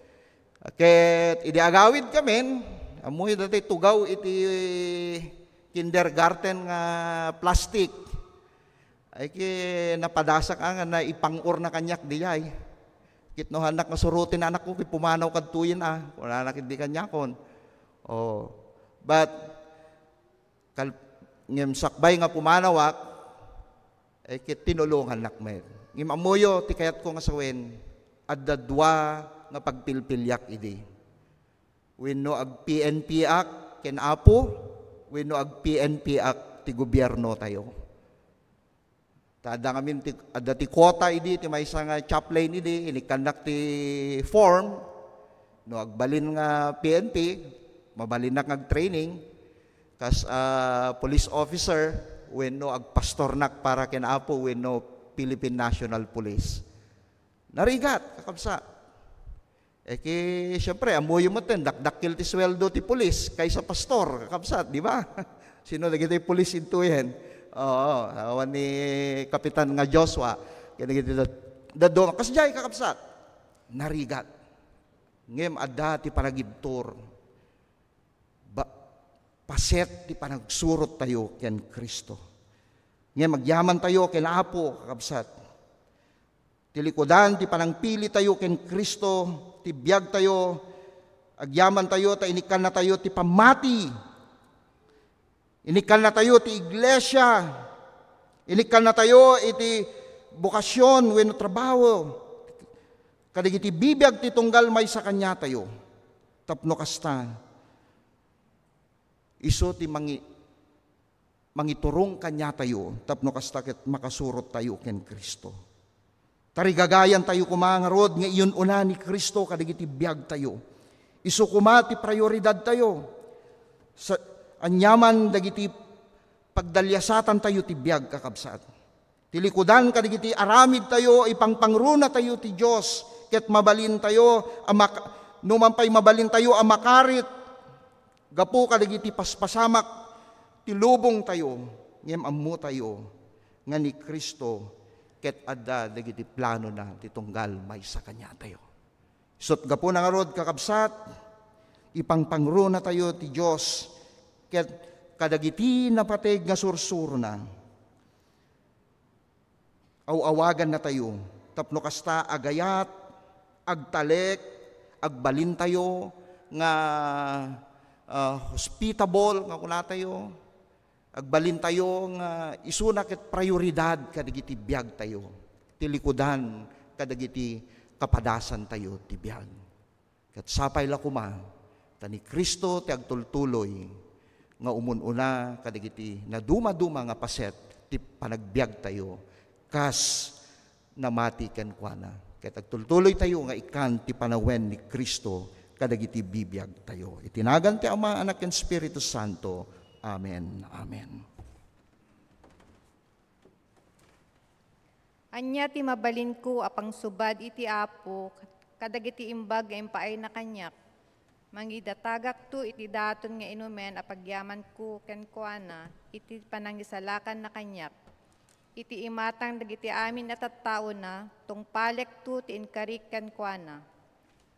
Ket idi agawidkamin, ammoyo dati tugaw iti kindergarten nga plastic. Ay, ket napadasak a nga naipang-orna kaniak diay. Ket no hannak nga suroten anakko, ket pumanaw kadtoyen a, kunana ketdi kaniakon. Oh. But, kal-, ngem sakbay nga pumanawak, Ay, ket tinulongannak met. Ngem ammoyo ti kayatko nga sawen, adda dua nga pagpilpiliak idi. Wenno ag-P N P ak ken Apo, wenno ag-P N P ak ti gobierno tayo. Ta adda ngamin ti, adda ti quota idi, ti maysa nga chaplain idi, inikkannak ti form, no agbalin nga P N P, mabalinnak nga ag-training, kas, ah, police officer, wenno agpastornak para ken Apo, wenno Philippine National Police. Narigat, kakabsat. Eh, ki, siyempre, ammoyo met ten, dakdakkel ti sueldo ti pulis kaysa pastor, kakabsat, di ba? Sino dagiti pulis intoyen? Oo, awan ni Kapitan nga Joshua, ken dagiti dad-, dadduma. Kasdiay, kakabsat, narigat. Ngem adda ti panagibtur. Ba-, paset ti panagsurot tayo ken Cristo. Ngem agyaman tayo ken Apo, kakabsat. Ti likudan ti panangpili tayo ken Cristo, ti biag tayo, agyaman tayo ta inikkanna tayo ti pammati. Inikkanna tayo ti iglesia. Inikkanna tayo iti bokasyon wenno trabaho. Kadagiti bibiag ti tunggal maysa kaniatayo. Tapno kasta, isu ti mangi-, mangiturong kaniatayo, tapno kasta ket makasurot tayo ken Cristo. Tarigagayan tayo koma ngarud nga iyun-una ni Cristo kadagiti biag tayo. Isu koma ti prioridad tayo. Sa aniaman dagiti pagdaliasatan tayo ti biag, kakabsat. Ti likudan kadagiti aramid tayo, ipangpangruna tayo ti Dios, ket mabalin tayo a mak-, no man pay mabalin tayo a makarit gapu kadagiti paspasamak ti lubong tayo, ngem ammo tayo nga ni Cristo ket adda dagiti planona ti tunggal maysa kaniatayo. Isut' gapuna ngarud, kakabsat, ipangpangruna tayo ti Dios ket kadagiti napateg nga sursurona. Aw-awaganna tayo tapno kasta agayat, agtalek, agbalin tayo nga, ah, hospitable nga kuna tayo. Agbalin tayo nga isuna ket prioridad kadagiti biag tayo, ti likudan kadagiti kapadasan tayo ti biag. Ket sapay la koma ta ni Cristo ti agtultuloy nga umun-una kadagiti nadumaduma nga paset ti panagbiag tayo kas namati kenkuana. Ket agtultuloy tayo nga ikkan ti panawen ni Cristo kadagiti bibiag tayo. Iti nagan ti Ama, Anak, ken Espiritu Santo. Amen. Amen. Ania ti mabalinko a pangsubad iti Apo kadagiti imbag nga impaayna kaniak? Mangidatagakto iti daton nga inumen a pagyamanko kenkuana iti panangisalakanna kaniak. Iti imatang dagiti amin a tattaona, tungpalekto ti inkarik kenkuana.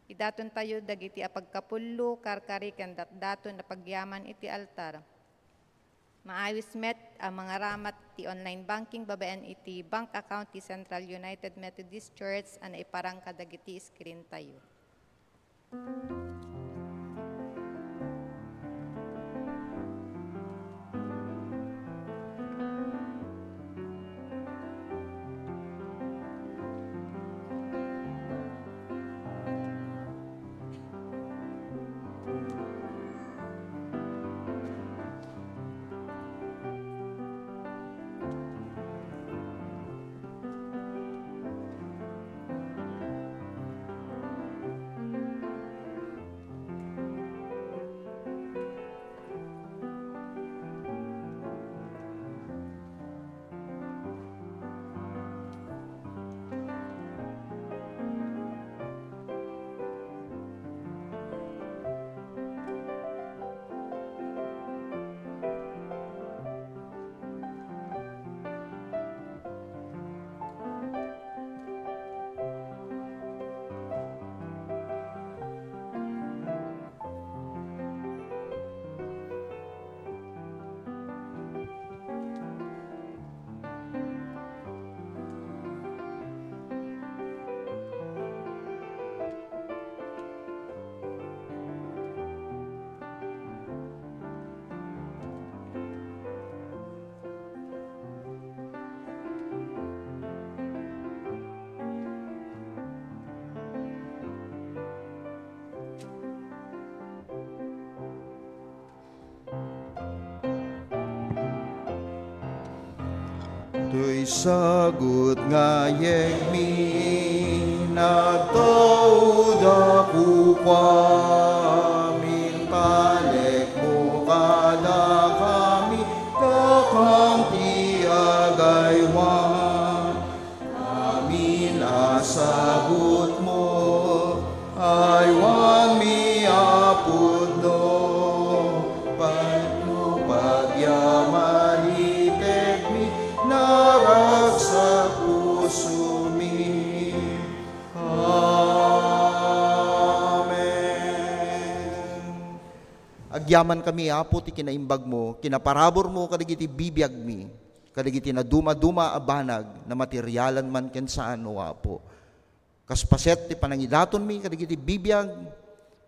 Idatontayo dagiti a pagkapullo, karkari ken datdaton a pagyaman iti altar. Maawis met a mangaramat ti online banking babaen iti bank account ti Central United Methodist Church a naiparang kadagiti screen tayo. Toy sagut nga yegmi, nagtauda kukuamin, talekmo kadakami, dakam ti agaywan. Amin a sagutmo, aywanmi a pudno, pagno pagyamanitekmi, naragsak pusomi. Amen. Agyamankami, Apo, ti kinaimbagmo, kinaparaburmo kadagiti bibiagmi, kadagiti nadumaduma a banag, namaterialan man ken saan, O Apo. Kas paset ti panangidatonmi kadagiti bibiag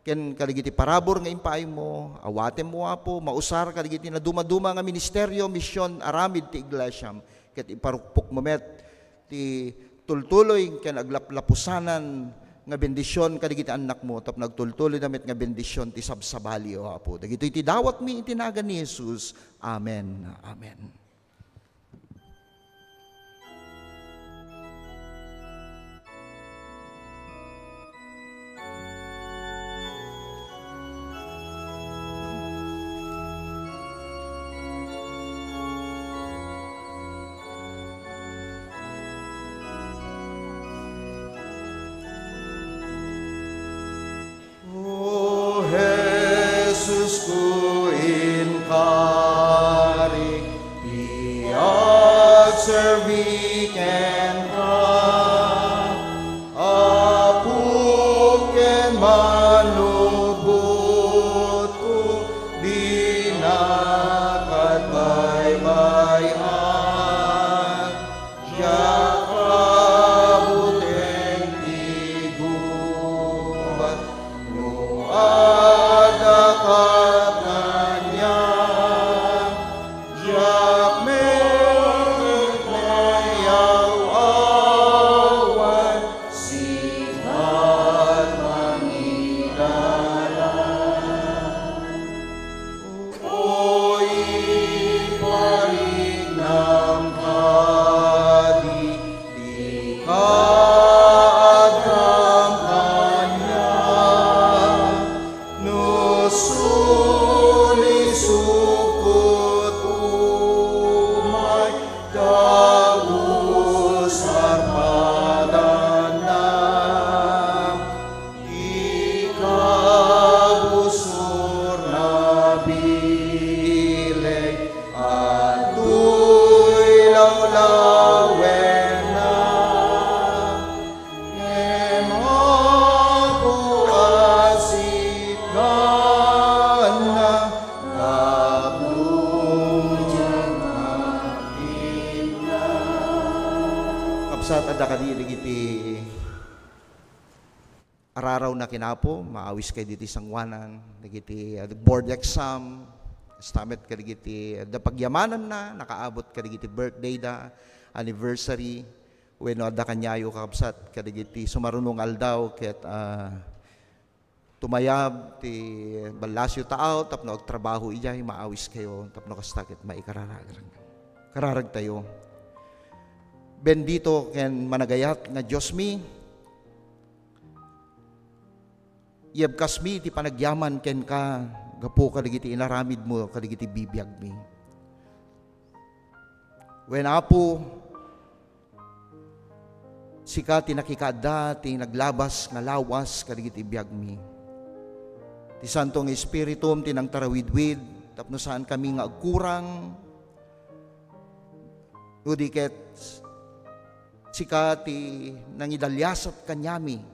ken kadagiti parabur nga impaaymo, awatemmo, Apo, mausar kadagiti nadumaduma nga ministerio, mision, aramid ti iglesiam, ket iparukpokmo met ti tultuloy ken aglaplapusanan nga bendision kadagiti annakmo, tapno agtultuloyda met nga bendision ti sabsabali, O Apo. Dagitoy ti dawatmi iti nagan ni Jesus. Amen. Amen. O Jesusko, inkari ti agserbi kenka, Apok ken Mannubbotko, dinaka baybay-an. Diak abuten ti gubat no adda kaniak. Diak met nayaw-awan, sika ti mangidalan. O, ipariknam kadi ti kaaddam kaniak, no sulisokot umay ta usar padanna. Ti kabusor nabileg, adtoy lawlawenna. Ngem Apo, asitganna, Apo, diak maipna. Kabsat, adda kadi dagiti ararawna ken Apo, maawiskayo ditoy sangoanan, dagiti, ah, board exam, kasta met kadagiti, ah, adda pagyamananna, nakaabot kadagiti birthday da, anniversary, wenno adda kaniayo, kakabsat, kadagiti sumaruno nga aldaw, ket, ah, tumayab ti ballasyo taaw tapno agtrabaho idiay, maawiskayo, tapno kasta ket maikararag-, kararagtayo. Bendito ken managayat nga Diosmi, Yebkasmi iti panagyaman kenka gapu kadagiti inaramidmo kadagiti bibiagmi. Wen, Apo, sika ti nakikaadda ti naglabas nga lawas kadagiti biagmi. Ti Santo nga Espiritum ti nangtarawidwid tapno saankami nga agkurang, no di ket sika ti nangidaliasat kaniami,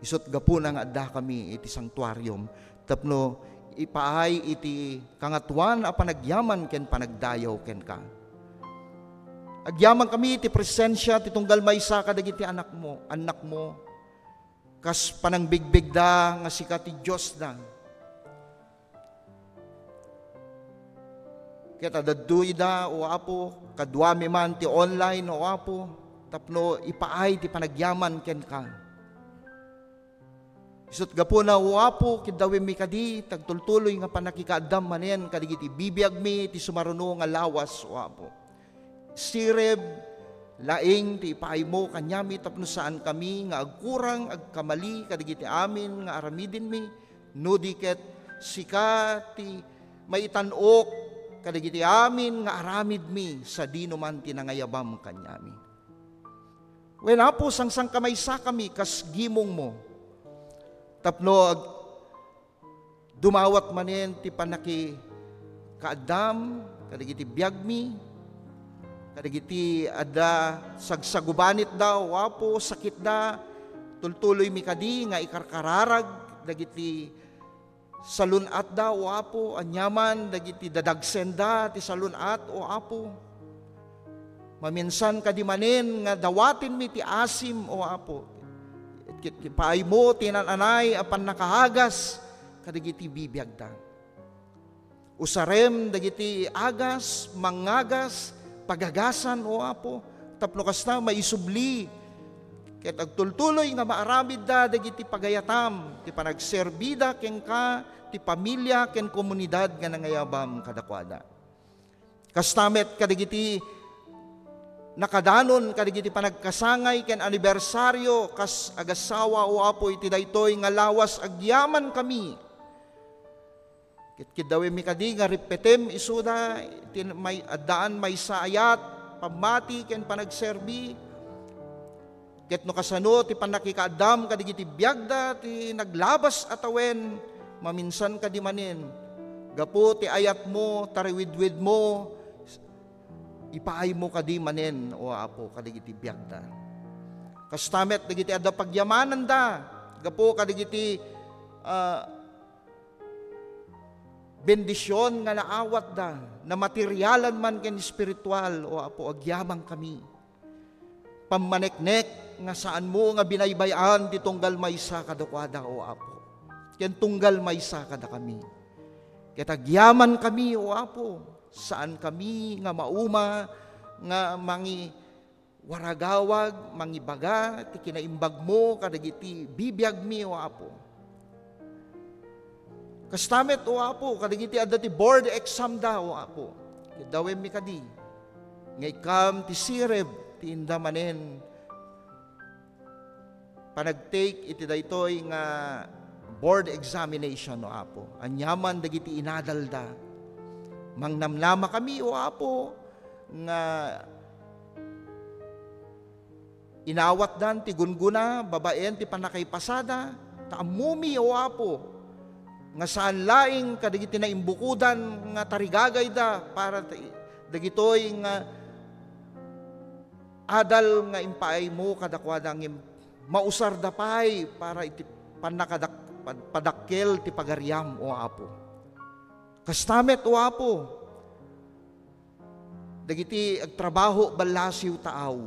isut' gapuna nga addakami iti sanktuarium tapno ipaay iti Kangatoan a panagyaman ken panagdayaw kenka. Agyamankami iti presensia ti tunggal maysa kadagiti anakmo, annakmo, kas panangbigbigda nga sika ti Diosda. Ket adda duyda, O Apo, kaduami man ti online, O Apo, tapno ipaay ti panagyaman kenka. Isut' gapuna, O Apo, kiddawimmi kadi ti agtultuloy nga pannakikaaddam manen kadagiti bibiagmi ti sumaruno nga lawas, O Apo. sirib, laing ti ipaaymo kaniami tapno saankami nga agkurang, agkamali kadagiti amin nga aramidenmi, no di ket sika ti maitan-ok kadagiti amin nga aramidmi sadino man ti nangayabam kaniami. Wen, Apo, sangsankamaysaykami kas gimongmo tapno ag-, dumawat manen ti pannakikaaddam kadagiti biagmi, kadagiti adda sagsagubanitda, o Apo, sakitda. Tultuloymi kadi nga ikarkararag dagiti salun-atda, o Apo, aniaman dagiti dadagsenda ti salun-at, o Apo. Maminsan kadi manen nga dawatenmi ti asim, o Apo. Ket, ket ipaaymo ti naan-anay a pannakaagas kadagiti bibiagda. Usarem dagiti agas, mangagas, pagagasan, o Apo, tapno kasta maisubli ket agtultuloy nga maaramidda dagiti pagayatam, ti panagserbida kenka, ti pamilia ken komunidad nga nangayabam kadakuada. Kasta met kadagiti nakadanon kadagiti panagkasangay ken anibersario kas agassawa, o Apo, iti daytoy nga lawas agyamankami. Ket kiddawemmi kadi nga ripetem isuda, iti may-, addaan maysa a yat, pammati ken panagserbi. Ket no kasano ti pannakikaaddam kadagiti biagda ti naglabas a tawen, maminsan kadi manen, gapu ti ayatmo, tariwidwidmo, ipaaymo kadi manen, o Apo, kadagiti biagda. Kasta met dagiti adda pagyamananda, gapu kadagiti, ah, bendision nga naawatda, namaterialan man ken espiritual, o Apo, agyamankami. Pammaneknek nga saanmo nga binaybay-an ti tunggal maysa kadakuada, o Apo, ken tunggal maysa kadakami. Ket agyamankami, o Apo, saankami nga mauma nga mangi-, waragawag, mangibaga ti kinaimbagmo kadagiti bibiagmi, o Apo. Kasta met, o Apo, kadagiti adda ti board exam da, o Apo. Kiddawemmi kadi nga ikkam ti sirib ti inda manen panagtake iti daytoy nga board examination, o Apo. Aniaman dagiti inadalda. Mangnamnamakami, o Apo, nga inawatdan ti gunggona babaen ti pannakaipasada, ta ammomi, o Apo, nga saan laeng kadagiti naimbukodan nga tarigagayda para ta-, dagitoy nga adal nga impaaymo kadakuada, ngem mausarda pay para iti pannakadak-, pad-, padakkel ti pagariam, o Apo. Kasta met, o Apo, dagiti agtrabaho ballasiw taaw.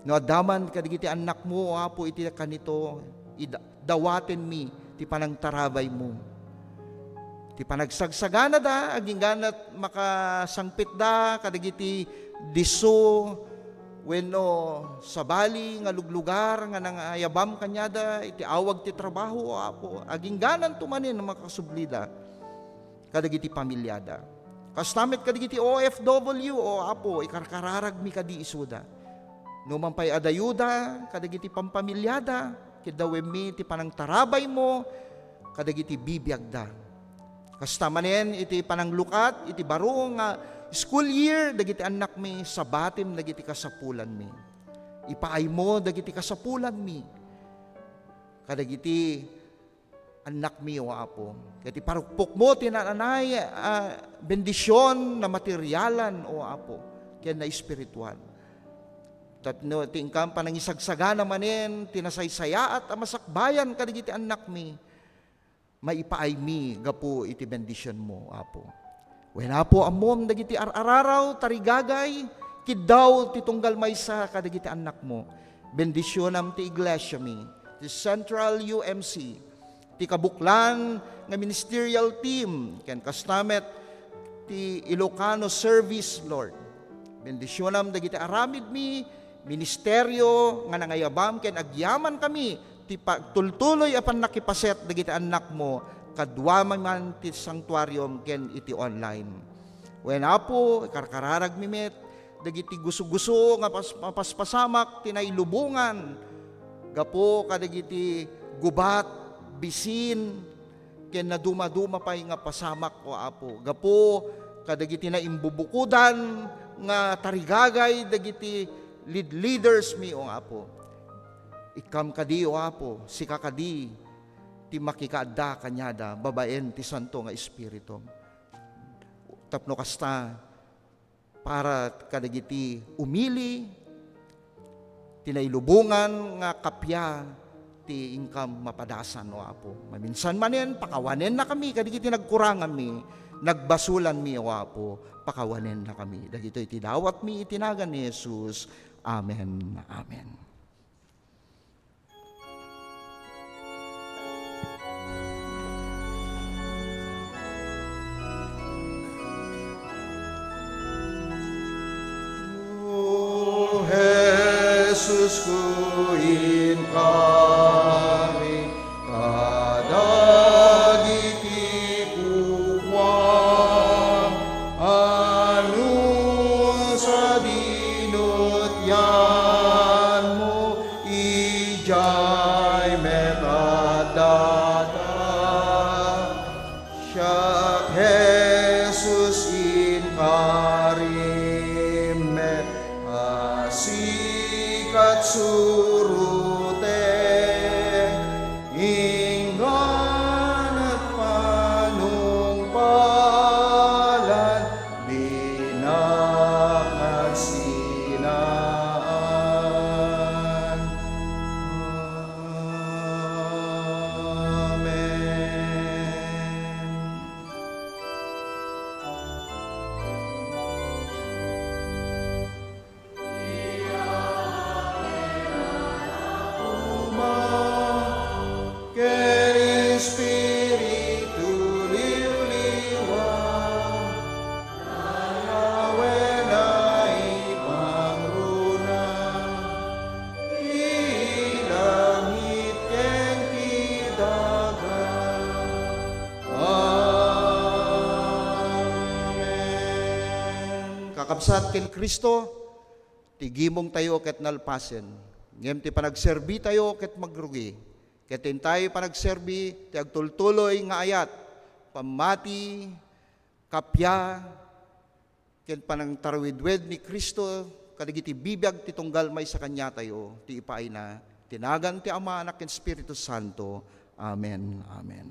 No adda man kadagiti annakmo, o Apo, iti kanito, ida-, dawatenmi ti panangtarabaymo. Ti panagsagsaganada, agingganat makasangpetda kadagiti disso wenno sabali nga luglugar nga nangayabam kaniada iti awag ti trabaho, o Apo. Aginggananto manen a makasublida kadagiti pamiliada. Kasta met kadagiti O F W, o Apo, ikarkararagmi kadi isuda. No man pay adayoda kadagiti pampamiliada, kiddawemmi ti panangtarabaymo kadagiti bibiagda. Kasta manen iti pananglukat iti baro nga school year dagiti annakmi, sabatem dagiti kasapulanmi. Ipaaymo dagiti kasapulanmi kadagiti annakmi, o Apo. Ket iparukpokmo ti naan-anay a bendision, namaterialan, o Apo, ken naespiritual. Tapno ti inkam panangisagsagana manen ti nasaysayaat a masakbayan kadagiti annakmi, maipaaymi gapu iti bendisionmo, Apo. Wen, Apo, ammom dagiti ar-araraw, tarigagay, kiddaw ti tunggal maysa kadagiti annakmo. Bendisionam ti iglesiami, ti Central U M C, ti kabuklan nga ministerial team, ken kasta met ti Ilocano Service, Lord. Bendisionam dagiti aramidmi, ministerio nga nangayabam ken agyamankami ti pagtultuloy a pannakipaset dagiti annakmo, kaduami man ti sanctuarium ken iti online. Wen, Apo, ikarkararagmi met dagiti guso-guso nga pas-, mapaspasamak ti nailubongan gapu kadagiti gubat, bisin, ken naduma-duma pay nga pasamak, O Apo, gapu kadagiti naimbubukodan nga tarigagay dagiti lead-, leaders mi, O Apo. Ikkam kadi, O Apo, sika kadi ti makikaadda kaniada babaen ti Santo nga Espiritum. Tapno kasta, para kadagiti umili, ti nailubongan nga kappia ti inkam mapadasan, O Apo. Maminsan manen, pakawanennakami kadagiti nagkuranganmi, nagbasolanmi, O Apo, pakawanennakami. Dagitoy ti dawatmi iti nagan ni Jesus. Amen. Amen. O Jesus, ku inkari kadagiti kukuam, anus a dinutyanmo idiay met addata. Siak, Jesus, inkarim met a sika ti surotek, ingganak panungpalan, dinak agsinaan. Amen. Ken Espiritu liwliwa, Yahweh naipangruna, ti langit ken ti daga. Amen. Kakabsat ken Cristo, ti gimongtayo ket nalpasen, ngem ti panagserbitayo ket magrugi. Ket intayo panagserbi ti agtultuloy nga ayat, pammati, kappia, ken panangtarwidwed ni Cristo kadagiti bibiag ti tunggal maysa kaniatayo ti ipaayna, ti nagan ti Ama, Anak, ken Espiritu Santo. Amen. Amen.